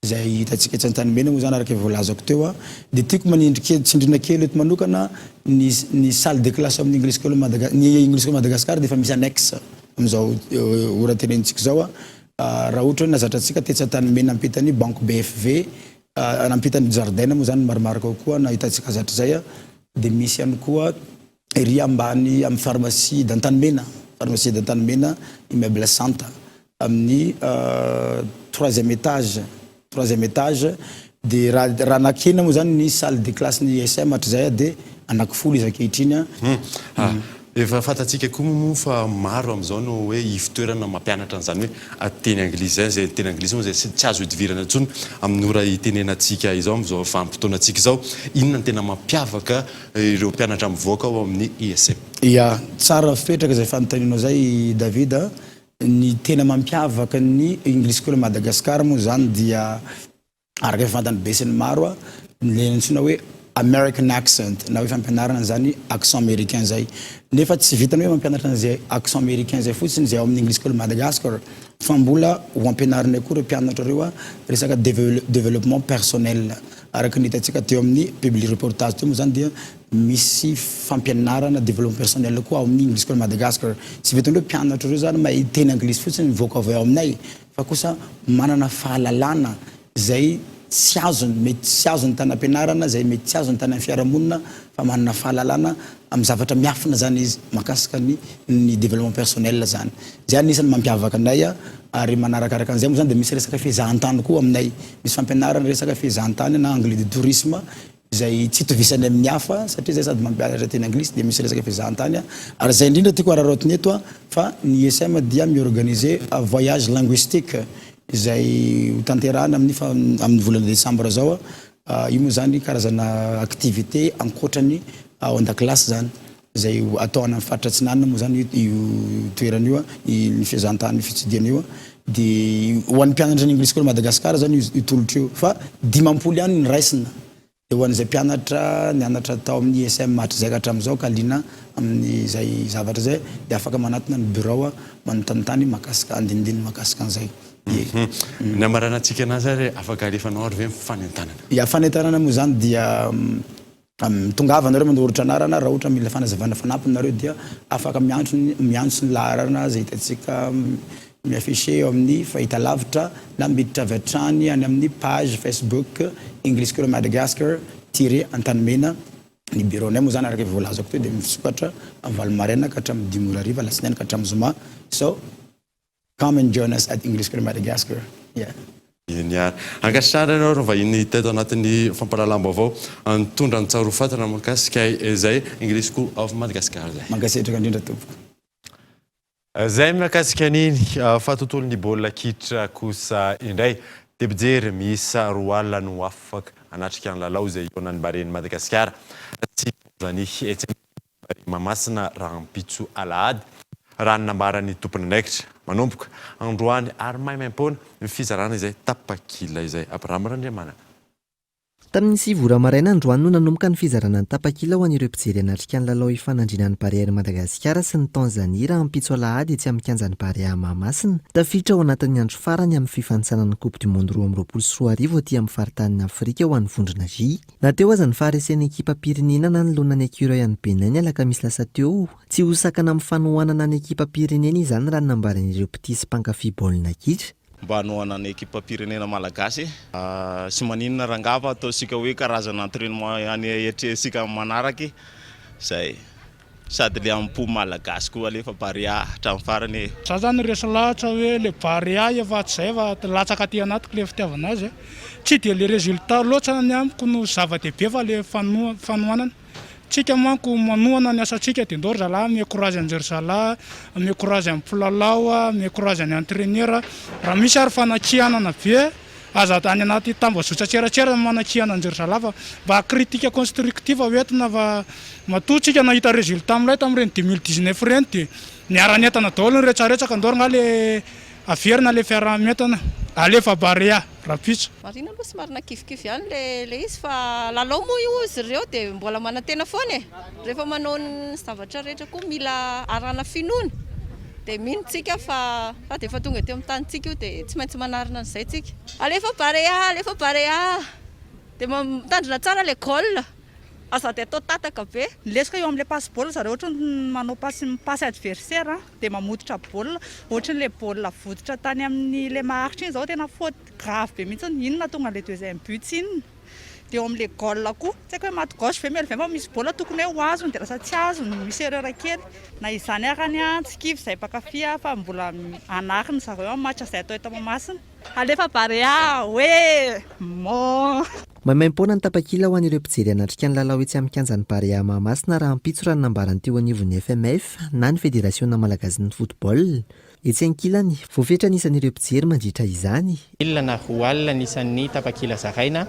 Speaker 23: izay hitantsika etsy Antanimena moa izany araka ny voalazako teo. Dia tiako manindry kely, tsindriana kely eto manokana ny ny salle de classe amin'ny English School Madaga, ny English School Madagascar dia efa misy annexe amin'izao ora tenenintsika izao. Raha ohatra hoe nahazatra antsika tetsy Antanimena ampitan'ny banque BFV, ampitan'ny jardin moa izany marimarika kokoa na hitantsika azy hatrizay dia misy ihany koa ery ambany amin'ny pharmacie d'Antanimena, pharmacie d'Antanimena, immeuble Santa, amin'ny troisième étage, troisième étage, dia raha raha nakena moa zany ny salle de classe ny ISM hatrizay dia anakifolo izy ankehitriny an.
Speaker 4: Hum. Efa fantatsika koa moa fa maro amin'izao no hoe ivotoerana mampianatra an'izany hoe teny anglisy izay, izay teny anglisy moa izay tsy azo ihodivirana intsony amin'ny ora itenenantsika izao, amin'izao vanim-potoanantsika izao. Inona no tena mampiavaka ireo mpianatra mivoaka ao amin'ny ISM.
Speaker 23: Ya, tsara fipetraka izay fanontanianao izay David a. Ny tena mampiavaka ny English School Madagascar moa izany dia araka ny fantan'ny be sy ny maro a, ilay antsoina hoe American accent na hoe fampianarana an'izany accent américain izay. Nefa tsy vitan'ny hoe mampianatra an'izay accent américain izay fotsiny izay ao amin'ny English School Madagascar fa mbola ho ampianarinay koa ireo mpianatra ireo a resaka développement personnel. Araka ny hitantsika teo amin'ny publi-reportage teo moa izany dia misy fampianarana développement personnel koa ao amin'ny English School Madagascar. Tsy vitan'ny hoe mpianatra ireo izany mahay teny anglisy fotsiny mivoaka avy ao aminay fa kosa manana fahalalana izay tsy azony, mety tsy azony tany am-pianarana, izay mety tsy azony tany amin'ny fiarahamonina fa manana fahalalana amin'ny zavatra miafina izany izy mahakasika ny ny développement personnel izany. Izay anisan'ny mampiavaka anay ary manarakaraka an'izay moa izany dia misy resaka fizahantany koa aminay. Misy fampianarana resaka fizahantany na anglais de tourisme izay tsy itovisany amin'ny hafa satria izay sady mampianatra teny anglisy dia misy resaka fizahantany ary izay indrindra tiako araraotina eto fa ny ISM dia mi-organiser voyage linguistique izay ho tanterahana amin'ny amin'ny volana desambra izao. Io moa izany karazana activité ankoatra ny ao an-dakilasy izany. Izay ho atao any amin'ny faritra Atsinanana moa izany io toerana io, ny fihazantany fitsidihana io, dia ho an'ny mpianatra ny English School Madagascar izany io tolotra io, fa 50 ihany ny raisina, dia ho an'izay mpianatra nianatra tao amin'ny ISM hatrizay ka hatramin'izao ka liana amin'izay zavatra izay dia afaka manatona ny birao manontanintany mahakasika andinindininy mahakasika an'izay. Ie.
Speaker 4: Ny hamaranantsika anazy ary afaka alefanao ary ve ny fanentanana?
Speaker 23: Ya, fanentanana moa izany dia Tongava nareo manoratra anarana, raha ohatra mila fanazavana fanampiny nareo dia afaka miantso ny miantso ny laharana izay hitantsika mi-afficher eo amin'ny fahitalavitra na miditra avy hatrany any amin'ny page Facebook English School Madagascar tiret Antanimena. Ny bureau-nay moa izany araka efa voalazako teo dia misokatra amin'ny valo maraina ka hatramin'ny dimy ora hariva, alatsinainy ka hatramin'ny zoma. So. Come and join us at English School Madagascar. Yeah.
Speaker 4: Eny ary. Ankasitrahana ianao ry vahiny teto anatin'ny fampahalalam-baovao nitondra ny tsarofatana mahakasika izay English School of Madagascar izay.
Speaker 23: Mankasitraka indrindra tompoko.
Speaker 4: Izay mahakasika an'iny fa tontolon'ny baolina kitra kosa indray dia mpijery miisa 20 no afaka hanatrika ny lalao izay hihaonan'ny Barean'i Madagasikara sy Tanzania etsy amin'ny Mahamasina rahampitso alahady, raha ny nambaran'ny tompon'andraikitra. Manomboka androany ary maimaimpoana ny fizarana izay tapakila izay. Abraham Randriamanana.
Speaker 11: Tamin'ny sivy ora maraina androany no nanomboka ny fizarana ny tapakila ho an'ireo mpijery hanatrika ny lalao hifanandrinan'ny Barea Air Madagasikara sy ny Tanzania rahampitso alahady etsy amin'ny kianjan'ny Barea Mahamasina. Tafiditra ao anatin'ny andro farany amin'ny fifanintsanana ny Coupe du Monde 2022 aty amin'ny faritanin'i Afrika ho an'ny vondrona J. Na teo aza ny faharesen'ny ekipam-pirenena nanoloana ny Ecureuil an'i Bénin ny alakamisy lasa teo, tsy ho sakana amin'ny fanohanana ny ekipam-pirenena izany raha ny nambaran'ireo mpitia sy mpankafy baolina kitra.
Speaker 6: Mba hanohana ny ekipam-pirenena malagasy. Tsy maninona rangaha fa ataontsika hoe karazana entrainement ihany hiatrehantsika amin'ny manaraka e! Zay. Sady le am-po malagasy koa alefa Barea hatramin'ny farany e!
Speaker 7: Za zany resy lahatra hoe le Barea efa hatrizay efa latsaka aty anatiko le fitiavana azy e! Tsy dia le résultat loatra ny amiko no zava-dehibe fa le fanohanana. Tsika manko manohana ny asantsika dia ndao ry zalahy ame courage an-dry zalahy, ame courage amin'ny mpilalao, ame courage ny entraineur. Raha misy ary fanakianana be, aza any anaty tambazotran-tserasera ny manakiana an-dry zalahy fa mba critique constructive ho entina fa matoa tsika nahita résultat milay tamin'ireny 2019 ireny dia niara-nientana daholo ny retraretra ka ndao ry ngahy le averina le fiaraha-mientana, alefa Barea rahampitso.
Speaker 8: Marina aloha somary nakivikivy ihany le le izy fa lalao moa io ozy ireo dia mbola manantena foana e! Rehefa manao ny zavatra rehetra koa mila arahana finoana. Dia mino tsika fa fa dia efa tonga ety amin'ny tanintsika io dia tsy maintsy manarina an'izay tsika. Alefa Barea, alefa Barea! Dia mitandrina tsara ilay goal, aza dia atao tataka be.
Speaker 10: Ny lesoka eo amin'ilay passe baolina zareo ohatry ny manao passe mi-passe adversaire dia mamototra baolina, ohatry ny ilay baolina vototra tany amin'ny ilay maharitra iny izao tena faute grave be mihitsy, iny no nahatonga an'ilay deuxième but iny. Dia eo amin'ilay goal koa, tsy haiko hoe maty gauche ve Melvin fa misy baolina tokony hoe ho azony dia lasa tsy azony, misy erreur kely. Na izany arany tsy kivy izahay mpankafy fa mbola hanarina zareo amin'ny match izay atao eto Mahamasina. Alefa Barea hoe mon.
Speaker 11: Maimaim-poana ny tapakila ho an'ireo mpijery hanatrika ny lalao etsy amin'ny kianjan'ny Barea Mahamasina rahampitso raha ny nambaran'ny teo anivon'ny FMF na ny Federasiona malagasin'ny football. Etsy ankilany, voafetra ny isan'ireo mpijery mandritra izany.
Speaker 12: Mille na 2000 ny isan'ny tapakila zaraina,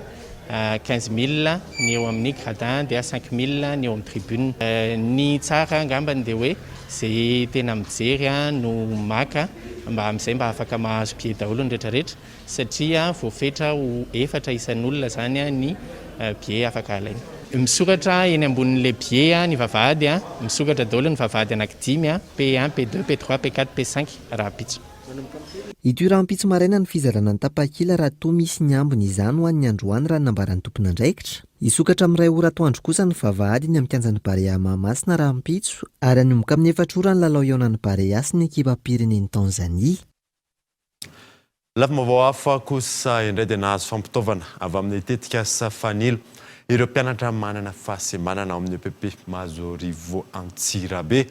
Speaker 12: 15000 ny eo amin'ny gradin dia 5000 ny eo amin'ny tribune. Ny tsara angambany dia hoe izay tena mijery no maka mba amin'izay mba afaka mahazo billet daholo ny rehetrarehetra satria voafetra ho efatra isan'olona izany ny billet afaka alaina. Misokatra eny ambonin'ilay billet ny vavahady, misokatra daholo ny vavahady anankidimy, P1, P2, P3, P4, P5 rahampitso.
Speaker 11: Hitohy rahampitso maraina ny fizarana ny tapakila raha toa misy ny ambiny izany ho an'ny androany raha ny nambaran'ny tompon'andraikitra. Hisokatra amin'ny iray ora atoandro kosa ny vavahady eny amin'ny kianjan'ny Barea Mahamasina rahampitso ary hanomboka amin'ny efatra ora ny lalao hihaonan'ny Barea sy ny ekipam-pirenen'i Tanzania.
Speaker 4: Lafim-baovao hafa kosa indray dia nahazo fampitaovana avy amin'ny tetikasa Fanilo ireo mpianatra manana fahasembanana ao amin'ny EPP Mahazoarivo Antsirabe.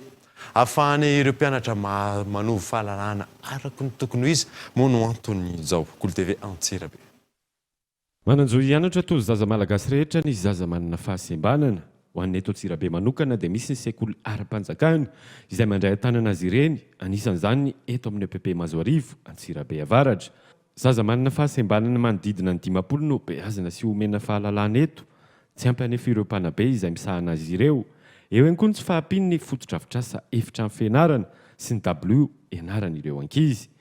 Speaker 4: Ahafahan'ireo mpianatra manovo fahalalana araka ny tokony ho izy moa no anton'izao. Kolo TV Antsirabe.
Speaker 13: Manan-jo hianatra toy ny zaza malagasy rehetra ny zaza manana fahasembanana. Ho an'ny eto Antsirabe manokana dia misy ny sekoly ara-panjakana izay mandray an-tanana azy ireny, anisan'izany ny eto amin'ny EPP Mazoarivo, Antsirabe Avaratra. Zaza manana fahasembanana manodidina ny 50 no beazina sy omena fahalalana eto. Tsy ampy anefa ireo mpanabe izay misahana azy ireo. Eo ihany koa ny tsy fahampian'ny fotodrafitrasa efitrano fianarana sy ny dabilio ianaran'ireo ankizy.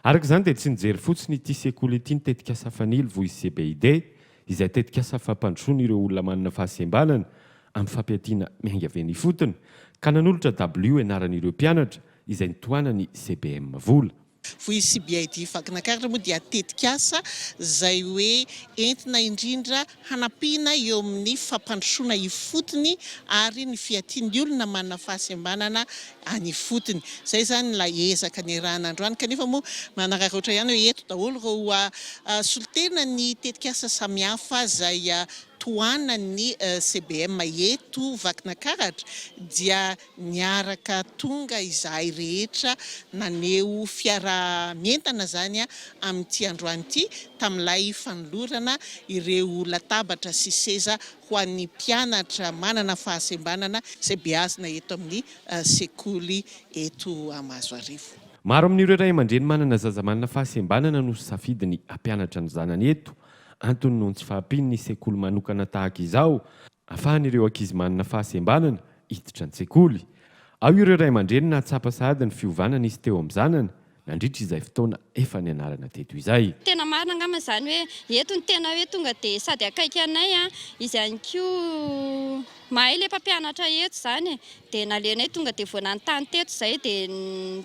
Speaker 13: Araka izany dia tsy nijery fotsiny ity sekoly ity ny tetikasa Fanilo Voice CBID, izay tetikasa fampandrosoana ireo olona manana fahasembanana amin'ny fampiatiana miainga avy eny ifotony, ka nanolotra dabilio ianaran'ireo mpianatra izay nitohanan'ny CBM vola.
Speaker 24: Voice CBID Vakinakaratra moa dia tetikasa izay hoe entina indrindra hanampiana eo amin'ny fampandrosoana ifotony ary ny fiatian'ny olona manana fahasembanana any ifotony. Izay izany ilay ezaka niarahana androany kanefa moa manararaotra ihany hoe eto daholo ireo solontena ny tetikasa samihafa izay tohanan'ny CBM eto Vakinakaratra dia Niaraka tonga izahay rehetra naneho fiaraha-mientana izany amin'ity androany ity tamin'ilay fanolorana ireo latabatra sy seza ho an'ny mpianatra manana fahasembanana izay beazina eto amin'ny sekoly eto Mahazoarivo.
Speaker 13: Maro amin'ireo ray aman-dreny manana zaza manana fahasembanana no safidy ny hampianatra ny zanany eto. Antony noho ny tsy fahampian'ny sekoly manokana tahaka izao, ahafahan'ireo ankizy manana fahasembanana hiditra an-tsekoly. Ao ireo ray aman-dreny nahatsapa sahady ny fiovana nisy teo amin'ny zanany nandritra izay fotoana efa nianarana teto izay.
Speaker 25: Tena marina angamba izany hoe eto no tena hoe tonga dia sady akaiky anay izy ihany koa mahay ilay mpampianatra eto izany e! Dia nalehanay tonga dia vao nanontany teto izay dia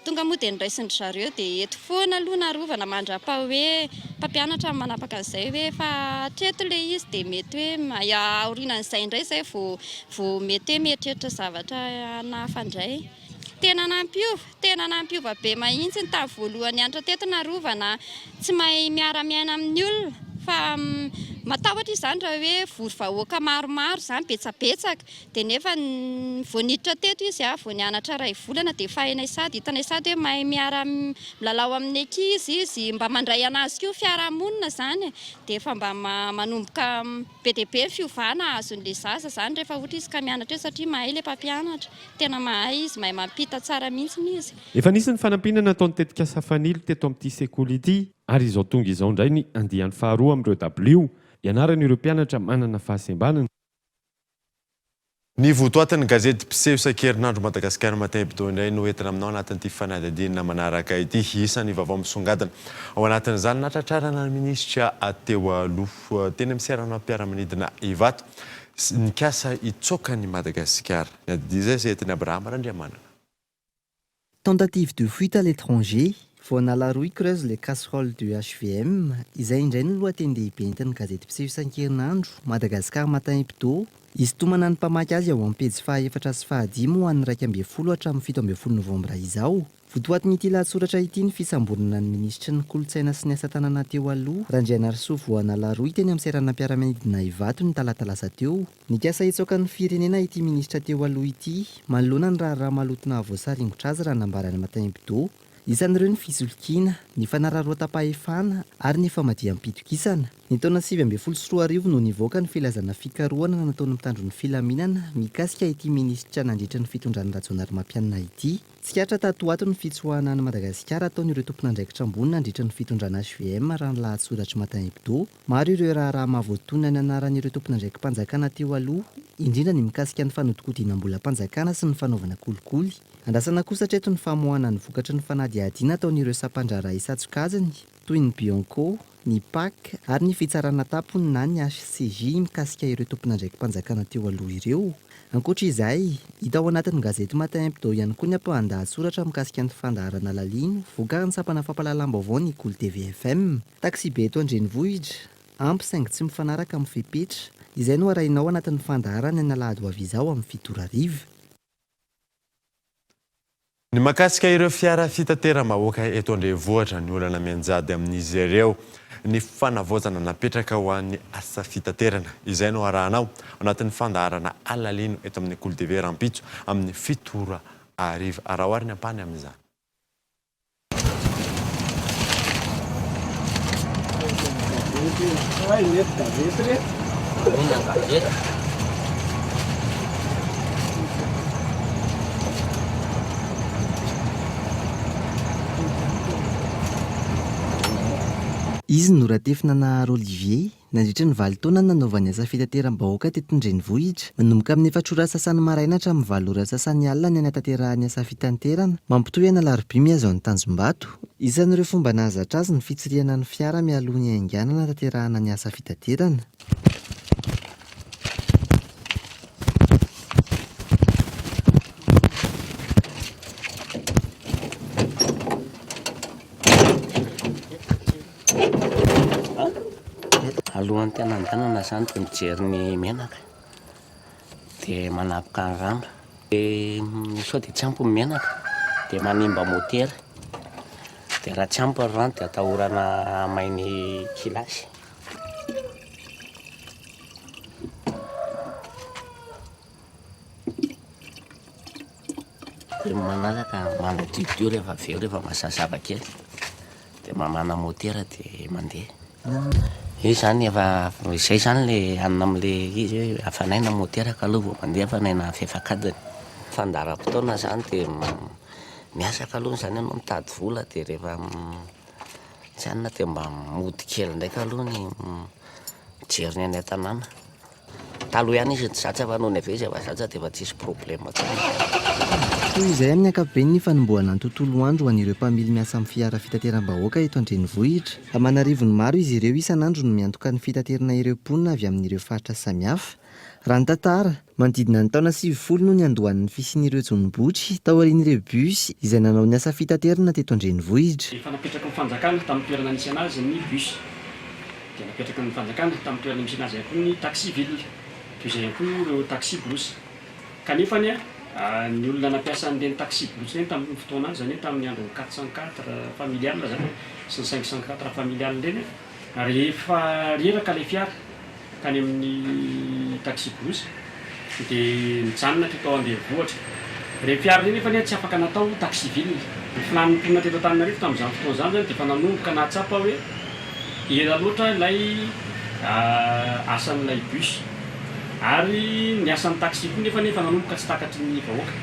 Speaker 25: tonga moa dia noraisin-dry zareo dia eto foana aloha narovana mandrapaha hoe mpampianatra no manapaka an'izay hoe efa hatreto ilay izy dia mety hoe aorianan'izay indray izay vao vao mety hoe mieritreritra zavatra hafa indray. Tena nampiova, tena nampiova be mahintsy ny tamin'ny voalohany nianatra teto narovana tsy mahay miara-miaina amin'ny olona fa matahotra izy izany raha hoe vory vahoaka maromaro izany betsabetsaka Dia nefa vao niditra teto izy vao nianatra iray volana dia efa hainay sady, hitanay sady hoe mahay miara milalao amin'ny ankizy izy, mba mandray an'azy koa ny fiarahamonina izany e, dia efa mba manomboka be dia be ny fiovana azon'ilay zaza izany rehefa ohatra izy ka mianatra eo satria mahay ilay mpampianatra, tena mahay izy, mahay mampita tsara mihitsy izy.
Speaker 13: Efa nisy ny fanampiana nataon'ny tetikasa Fanilo teto amin'ity sekoly ity ary izao tonga izao indray ny andiany faharoa amin'ireo dabilio ianaran'ireo mpianatra manana fahasembanana.
Speaker 4: Ny votoatin'ny gazety mpiseho isan-kerinandro Madagascar Matin Hebdo indray no entina aminao anatin'ity fanadihadiana manaraka ity. Isan'ny vaovao misongadina ao anatin'izany natratrarana ny minisitra teo aloha teny amin'ny seranam-piaramanidina Ivato nikasa hitsoaka an'i Madagasikara. Ny adidia izay izay entin'i Abraham Randriamanana.
Speaker 11: Tentative de fuite à l'étranger, Voanala Roy creuse les casseroles du hvm, izay indray no lohateny-dehibe entin'ny gazety mpiseho isan-kerinandro, Madagascar Matin Hebdo. Hisintomana ny mpamaky azy ao amin'ny pejy fahaefatra sy fahadimy ho an'ny 11 hatramin'ny 17 novambra izao. Votoatin'ity lahatsoratra ity ny fisamborana ny minisitry ny Kolontsaina sy ny asa tanana teo aloha, Randrianarisoa Voanala Roy teny amin'ny seranam-piaramanidina Ivato ny talata lasa teo. Nikasa hitsoaka ny firenena ity minisitra teo aloha ity, manoloana ny raharaha maloto nahavoasaringotra azy raha nambaran'ny Matin Hebdo. Isan'ireo ny fisolokiana, ny fanararaotam-pahefana ary ny famadiham-pitokisana. Ny taona 2019 no nivoaka ny filazana fikarohana nataon'ny mpitandro ny filaminana mikasika ity minisitra nandritra ny fitondran'i Rajaonarimampianina ity. Tsikaritra tato ho ato ny fitsoahana an'i Madagasikara ataon'ireo tompon'andraikitra ambony nandritra ny fitondrana hvm raha ny lahatsoratr'i Matin Hebdo. Maro ireo raharaha mahavoatonona ny anaran'ireo tompon'andraiki-panjakana teo aloha, indrindra ny mikasika ny fanodikodinam-bolam-panjakana sy ny fanaovana kolikoly. Andrasana kosa hatreto ny famoahana ny vokatry ny fanadihadiana ataon'ireo sampan-draharaha isan-tsokajiny, toy ny Bianco, ny Pac ary ny Fitsarana Tampony na ny HCJ mikasika ireo tompon'andraiki-panjakana teo aloha ireo. Ankoatra izay, hita ao anatin'ny gazety Matin Hebdo ihany koa ny ampahan-dahatsoratra mikasika ny fandaharana Lalino, vokarin'ny sampana fampahalalam-baovao ny Kolo TV FM. Taxibe eto an-drenivohitra, ampy saingy tsy mifanaraka amin'ny fepetra. Izay no arahinao anatin'ny fandaharana ny alahady ho avy izao amin'ny 7 ora hariva.
Speaker 4: Ny mahakasika ireo fiara fitateram-bahoaka eto an-drenivohitra, ny olana mianjady amin'izy ireo, ny fanavaozana napetraka ho an'ny asa fitaterana. Izay no arahanao anatin'ny fandaharana Alalino eto amin'ny Kolo TV rahampitso amin'ny 7 ora hariva. Araho ary ny ampahany amin'izany.
Speaker 11: Izy no Ratefy Nanahary Olivier, Nandritra ny valo taona nanaovany asa fitateram-bahoaka teto an-drenivohitra, manomboka amin'ny efatra ora sasany maraina hatramin'ny valo ora sasany alina ny hanatanterahany asa fitanterana, mampitohy an'Alarobia mihazo an'i Tanjombato. Isan'ireo fomba nahazatra azy ny fitsirihana ny fiara mialoha ny hainganana hanatanterahana ny asa fitaterana.
Speaker 3: Alohan'ny tena andehanana zany dia mijery ny menaka dia manapoka ny rano dia sao dia tsy ampy ny menaka dia manimba motera dia raha tsy ampy ny rano dia atahorana hamay ny kilasy. Dia manaraka manadiodio rehefa avy eo rehefa mazazava kely dia mamana motera dia mandeha. Io zany efa izay zany le hanina am'le izy hoe hafanaina motera kaloha vao mandeha hafanaina fefak'adiny. Fandaharam-potoana zany dia miasa kaloha zany ianao mitady vola dia rehefa tsy hanina dia mba mody kely ndraika aloha ny mijery ny any an-tanàna. Taloha ihany izy tsy zatra fa nony avy eo izy efa zatra dia efa tsisy problème intsony.
Speaker 11: Toy izay amin'ny ankapobeny ny fanombohana ny tontolo andro ho an'ireo mpamily miasa amin'ny fiara fitateram-bahoaka eto an-drenivohitra. Aman'arivony maro izy ireo isan'andro no miantoka ny fitaterana ireo mponina avy amin'ireo faritra samihafa. Raha ny tantara, manodidina ny taona 90 no niandohan'ny fisian'ireo jono-botry, taorian'ireo bus izay nanao ny asa fitaterana teto an-drenivohitra.
Speaker 5: Efa napetraky ny fanjakana tamin'ny toerana nisy anazy ny bus. Dia napetraky ny fanjakana tamin'ny toerana misy anazy ihany koa ny taxi ville, toy izay ihany koa ireo taxi brousse. Kanefa anie ny olona nampiasa an'ireny taxi brousse ireny tamin'ny fotoan'andro, izany hoe tamin'ny andron'ny 404 familial izany sy ny 504 familial ireny, rehefa reraka ilay fiara tany amin'ny taxi brousse dia nijanona teto an-drenivohitra. Ireny fiara ireny nefa anie tsy afaka natao taxi ville. Ny filàn'ny mponina teto Antananarivo tamin'izany fotoana izany izany dia efa nanomboka nahatsapa hoe ela loatra ilay asan'ilay bus ary ny asan'ny taxi koa nefa anie efa nanomboka tsy takatry ny vahoaka.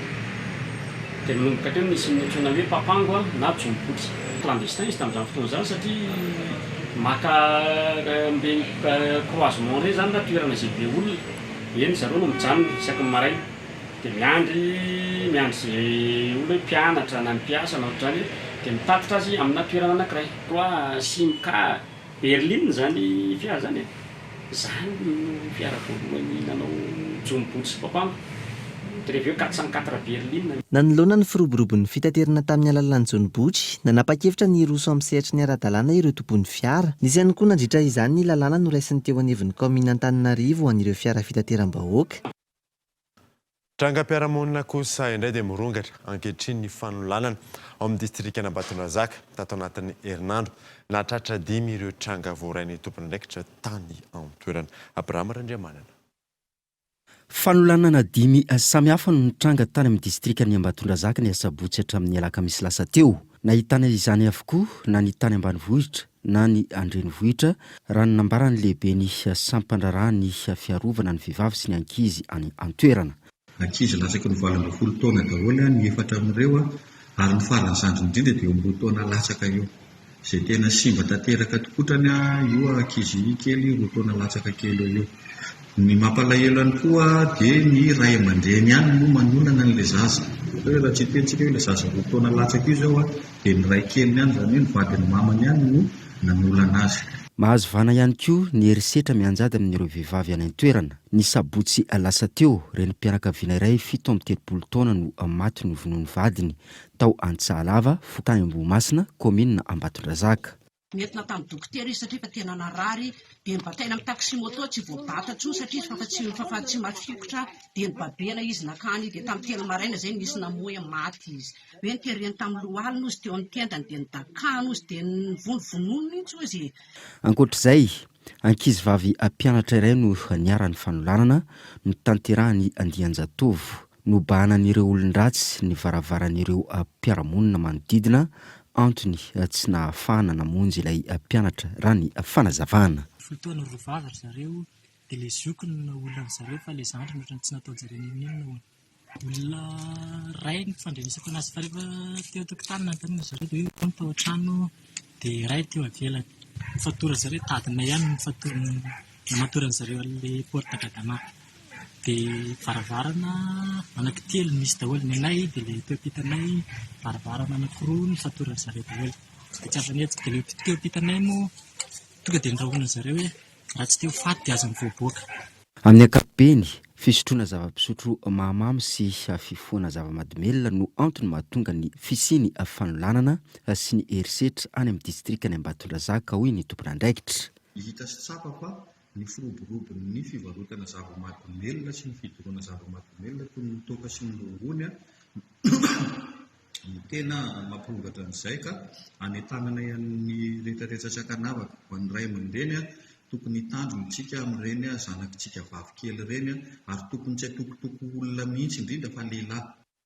Speaker 5: Dia nanomboka teo no nisy ny antsoina hoe papango na jombotry. Clandestin izy tamin'izany fotoana izany satria maka amin'ireny croisement ireny izany na toerana izay be olona, eny zareo no mijanona isaky ny maraina dia miandry miandry izay olona hoe mpianatra na ny mpiasa na ohatr'izany dia mitatitra azy amina toerana anankiray. Toa Simca Berline izany fiara izany e! Izany no fiara voalohany nanao jumbo sy papango. Treveo 404 berline.
Speaker 11: Nanoloana ny firoborobon'ny fitaterana tamin'ny alalan'ny jono botry, nanapa-kevitra ny hiroso amin'ny sehatry ny ara-dalàna ireo tompon'ny fiara. Nisy ihany koa nandritra izany ny lalàna noraisin'ny teo anivon'ny kaominina Antananarivo ho an'ireo fiara fitateram-bahoaka.
Speaker 4: Trangam-piarahamonina kosa indray dia mirongatra ankehitriny ny fanolanana ao amin'ny distrikan'Ambatondrazaka. Tato anatin'ny herinandro, nahatratra dimy ireo tranga voarain'ny tompon'andraikitra tany an-toerana. Abraham Randriamanana.
Speaker 9: Fanolanana dimy samihafa no nitranga tany amin'ny distrikan'i Ambatondrazaka ny asabotsy hatramin'ny alakamisy lasa teo. Nahitana izany avokoa na ny tany ambanivohitra na ny an-drenivohitra, raha ny nambaran'ny lehiben'ny sampandraharahan'ny fiarovana ny vehivavy sy ny ankizy any an-toerana.
Speaker 14: Ankizy latsaky ny 18 taona daholo ny efatra amin'ireo ary ny farany zandriny indrindra dia eo amin'ny roa taona latsaka eo. Izay tena simba tanteraka tokotrany io ankizy kely roa taona latsaka kely eo io. Ny mampalahelo ihany koa dia ny ray aman-dreny ihany no manolana an'ilay zaza. Ohatra hoe raha tsy hiteny tsika hoe ilay zaza roa taona latsaka io izao dia ny ray keliny ihany, izany hoe ny vadin'ny mamany ihany no nanolana azy.
Speaker 9: Mahazo vahana ihany koa ny herisetra mianjady amin'ireo vehivavy any an-toerana. Ny sabotsy lasa teo, renim-pianakaviana iray 37 taona no maty novonoin'ny vadiny tao Antsahalava, fokontany Ambohimasina, kaominina Ambatondrazaka.
Speaker 15: Nentina tamin'ny dokotera izy satria efa tena narary dia nibataina amin'ny taxi moto tsy voabata intsony satria izy efa tsy efa tsy mafikitra dia nibabena izy nakany dia tamin'ny telo maraina izay nisy namoy maty izy. Hoe notereny tamin'ny lohaliny ozy teo amin'ny tendany dia nodakahany ozy dia novonovonoiny mihitsy ozy e.
Speaker 9: Ankoatr'izay, ankizivavy mpianatra iray no niharan'ny fanolanana notanterahan'ny andian-jatovo. Nobahanan'ireo olon-dratsy ny varavaran'ireo mpiara-monina manodidina, antony tsy nahafahana namonjy ilay mpianatra raha ny fanazavana.
Speaker 17: Folo taona roa vavy ry zareo dia ilay zokiny no naolana an-dry zareo fa ilay zandriny ohatran'ny tsy nataon-jareo n'inon'inona hono. Olona iray no fandrenesako anazy fa rehefa teo an-tokotany nanontaniana ry zareo dia hoe roa no tao an-trano dia iray teo ivelany. Nifatoran-dry zareo tadinay ihany no nifatoran-dry zareo an'ilay porte gadama. Dia varavarana anankitelo misy daholo, ny anay dia ilay teo ampitanay varavarana anankiroa nifatoran-dry zareo daholo. Dia tsy afa-nihetsika, dia ilay teo ampitanay moa tonga dia norahonan'ny zareo hoe raha tsy te ho faty dia aza mivoaboaka.
Speaker 9: Amin'ny ankapobeny, fisotroana zava-pisotro mahamamo sy fifohana zava-mahadomelina no antony mahatonga ny fisian'ny fanolanana sy ny herisetra any amin'ny distrikan'i Ambatondrazaka, hoy ny tompon'andraikitra.
Speaker 14: Hita sy tsapa fa ny firoborobon'ny fivarotana zava-mahadomelina sy ny fidorohana zava-mahadomelina toy ny toaka sy ny rongony no tena mampirongatra an'izay ka anentanana ny rehetrarehetra tsy ankanavaka ho an'ny ray aman-dreny tokony hitandrina isika amin'ireny zanakitsika vavy kely ireny ary tokony tsy hatokotoko olona mihitsy indrindra fa lehilahy.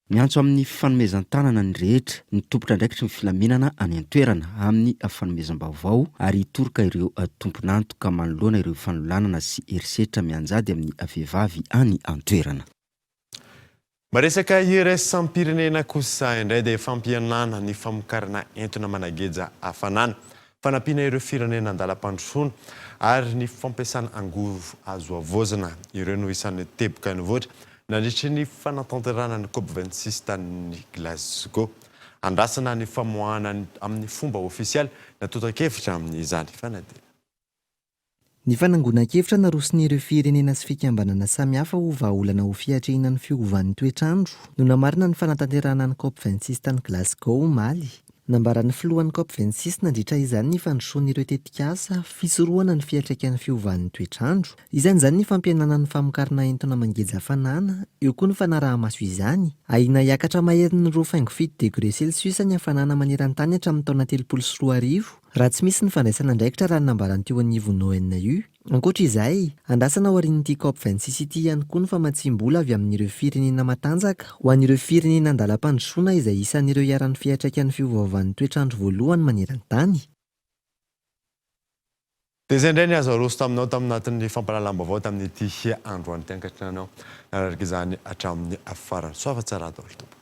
Speaker 9: Miantso amin'ny fifanomezan-tanana ny rehetra, ny tompon'andraikitry ny filaminana any an-toerana amin'ny fanomezam-baovao ary hitoroka ireo tompon'antoka manoloana ireo fanolanana sy herisetra mianjady amin'ny vehivavy any an-toerana.
Speaker 4: Miresaka iraisam-pirenena kosa indray dia fampihenana ny famokarana entona manageja hafanana, fanampiana ireo firenena andalam-pandrosoana ary ny fampiasana angovo azo havaozina. Ireo no isan'ny teboka nivoatra Nandritry ny fanatanterahana ny Cop 26 tany Glasgow, andrasana ny famoahana amin'ny fomba ofisialy ny antontan-kevitra amin'izany fanadinana.
Speaker 11: Ny fanangonan-kevitra naroson'ireo firenena sy fikambanana samihafa ho vahaolana ho fiatrehina ny fiovan'ny toetr'andro no namarina ny fanatanterahana ny Cop 26 tany Glasgow omaly. Nambaran'ny filohan'ny Cop 26 nandritra izany ny fandrosoan'ireo tetikasa fisorohana ny fiantraikan'ny fiovan'ny toetr'andro. Isan'izany ny fampihenana ny famokarana entona mangeja hafanana, eo koa ny fanaraha-maso izany. Ahiana hiakatra maherin'ny 2,7 degre celsius ny hafanana maneran-tany hatramin'ny taona 2030, raha tsy misy ny fandraisana andraikitra raha ny nambaran'ny teo anivon'ny ONU. Ankoatra izay, andrasana aorian'ity Cop 26 ity ihany koa ny famatsiam-bola avy amin'ireo firenena matanjaka ho an'ireo firenena an-dalam-pandrosoana izay isan'ireo iharan'ny fiantraikan'ny fiovaovan'ny toetr'andro voalohany maneran-tany.
Speaker 4: Dia izay indray ny azo aroso taminao tamin'anatin'ny fampahalalam-baovao tamin'ity androany ity. Ankasitrahana anao nanaraka izany hatramin'ny farany. Soava tsara daholo tompoko.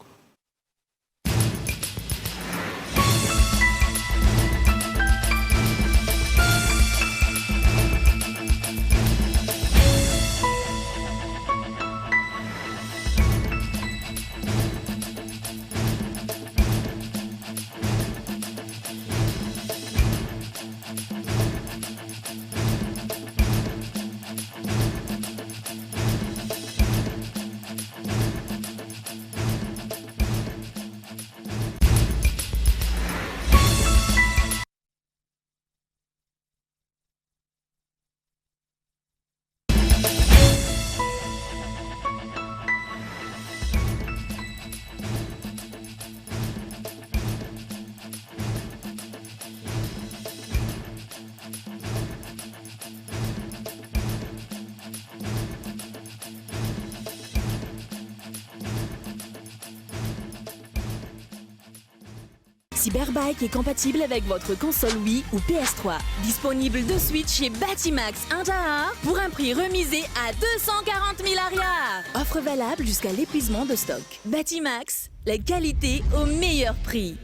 Speaker 2: Cyberbike est compatible avec votre console Wii ou PS3. Disponible de suite chez Batimax Intahar pour un prix remisé à 240 000 ariary. Offre valable jusqu'à l'épuisement de stock. Batimax, la qualité au meilleur prix.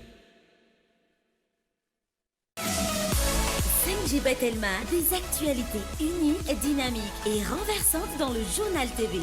Speaker 16: 5G by Telma, des actualités uniques, dynamiques et renversantes dans le journal TV.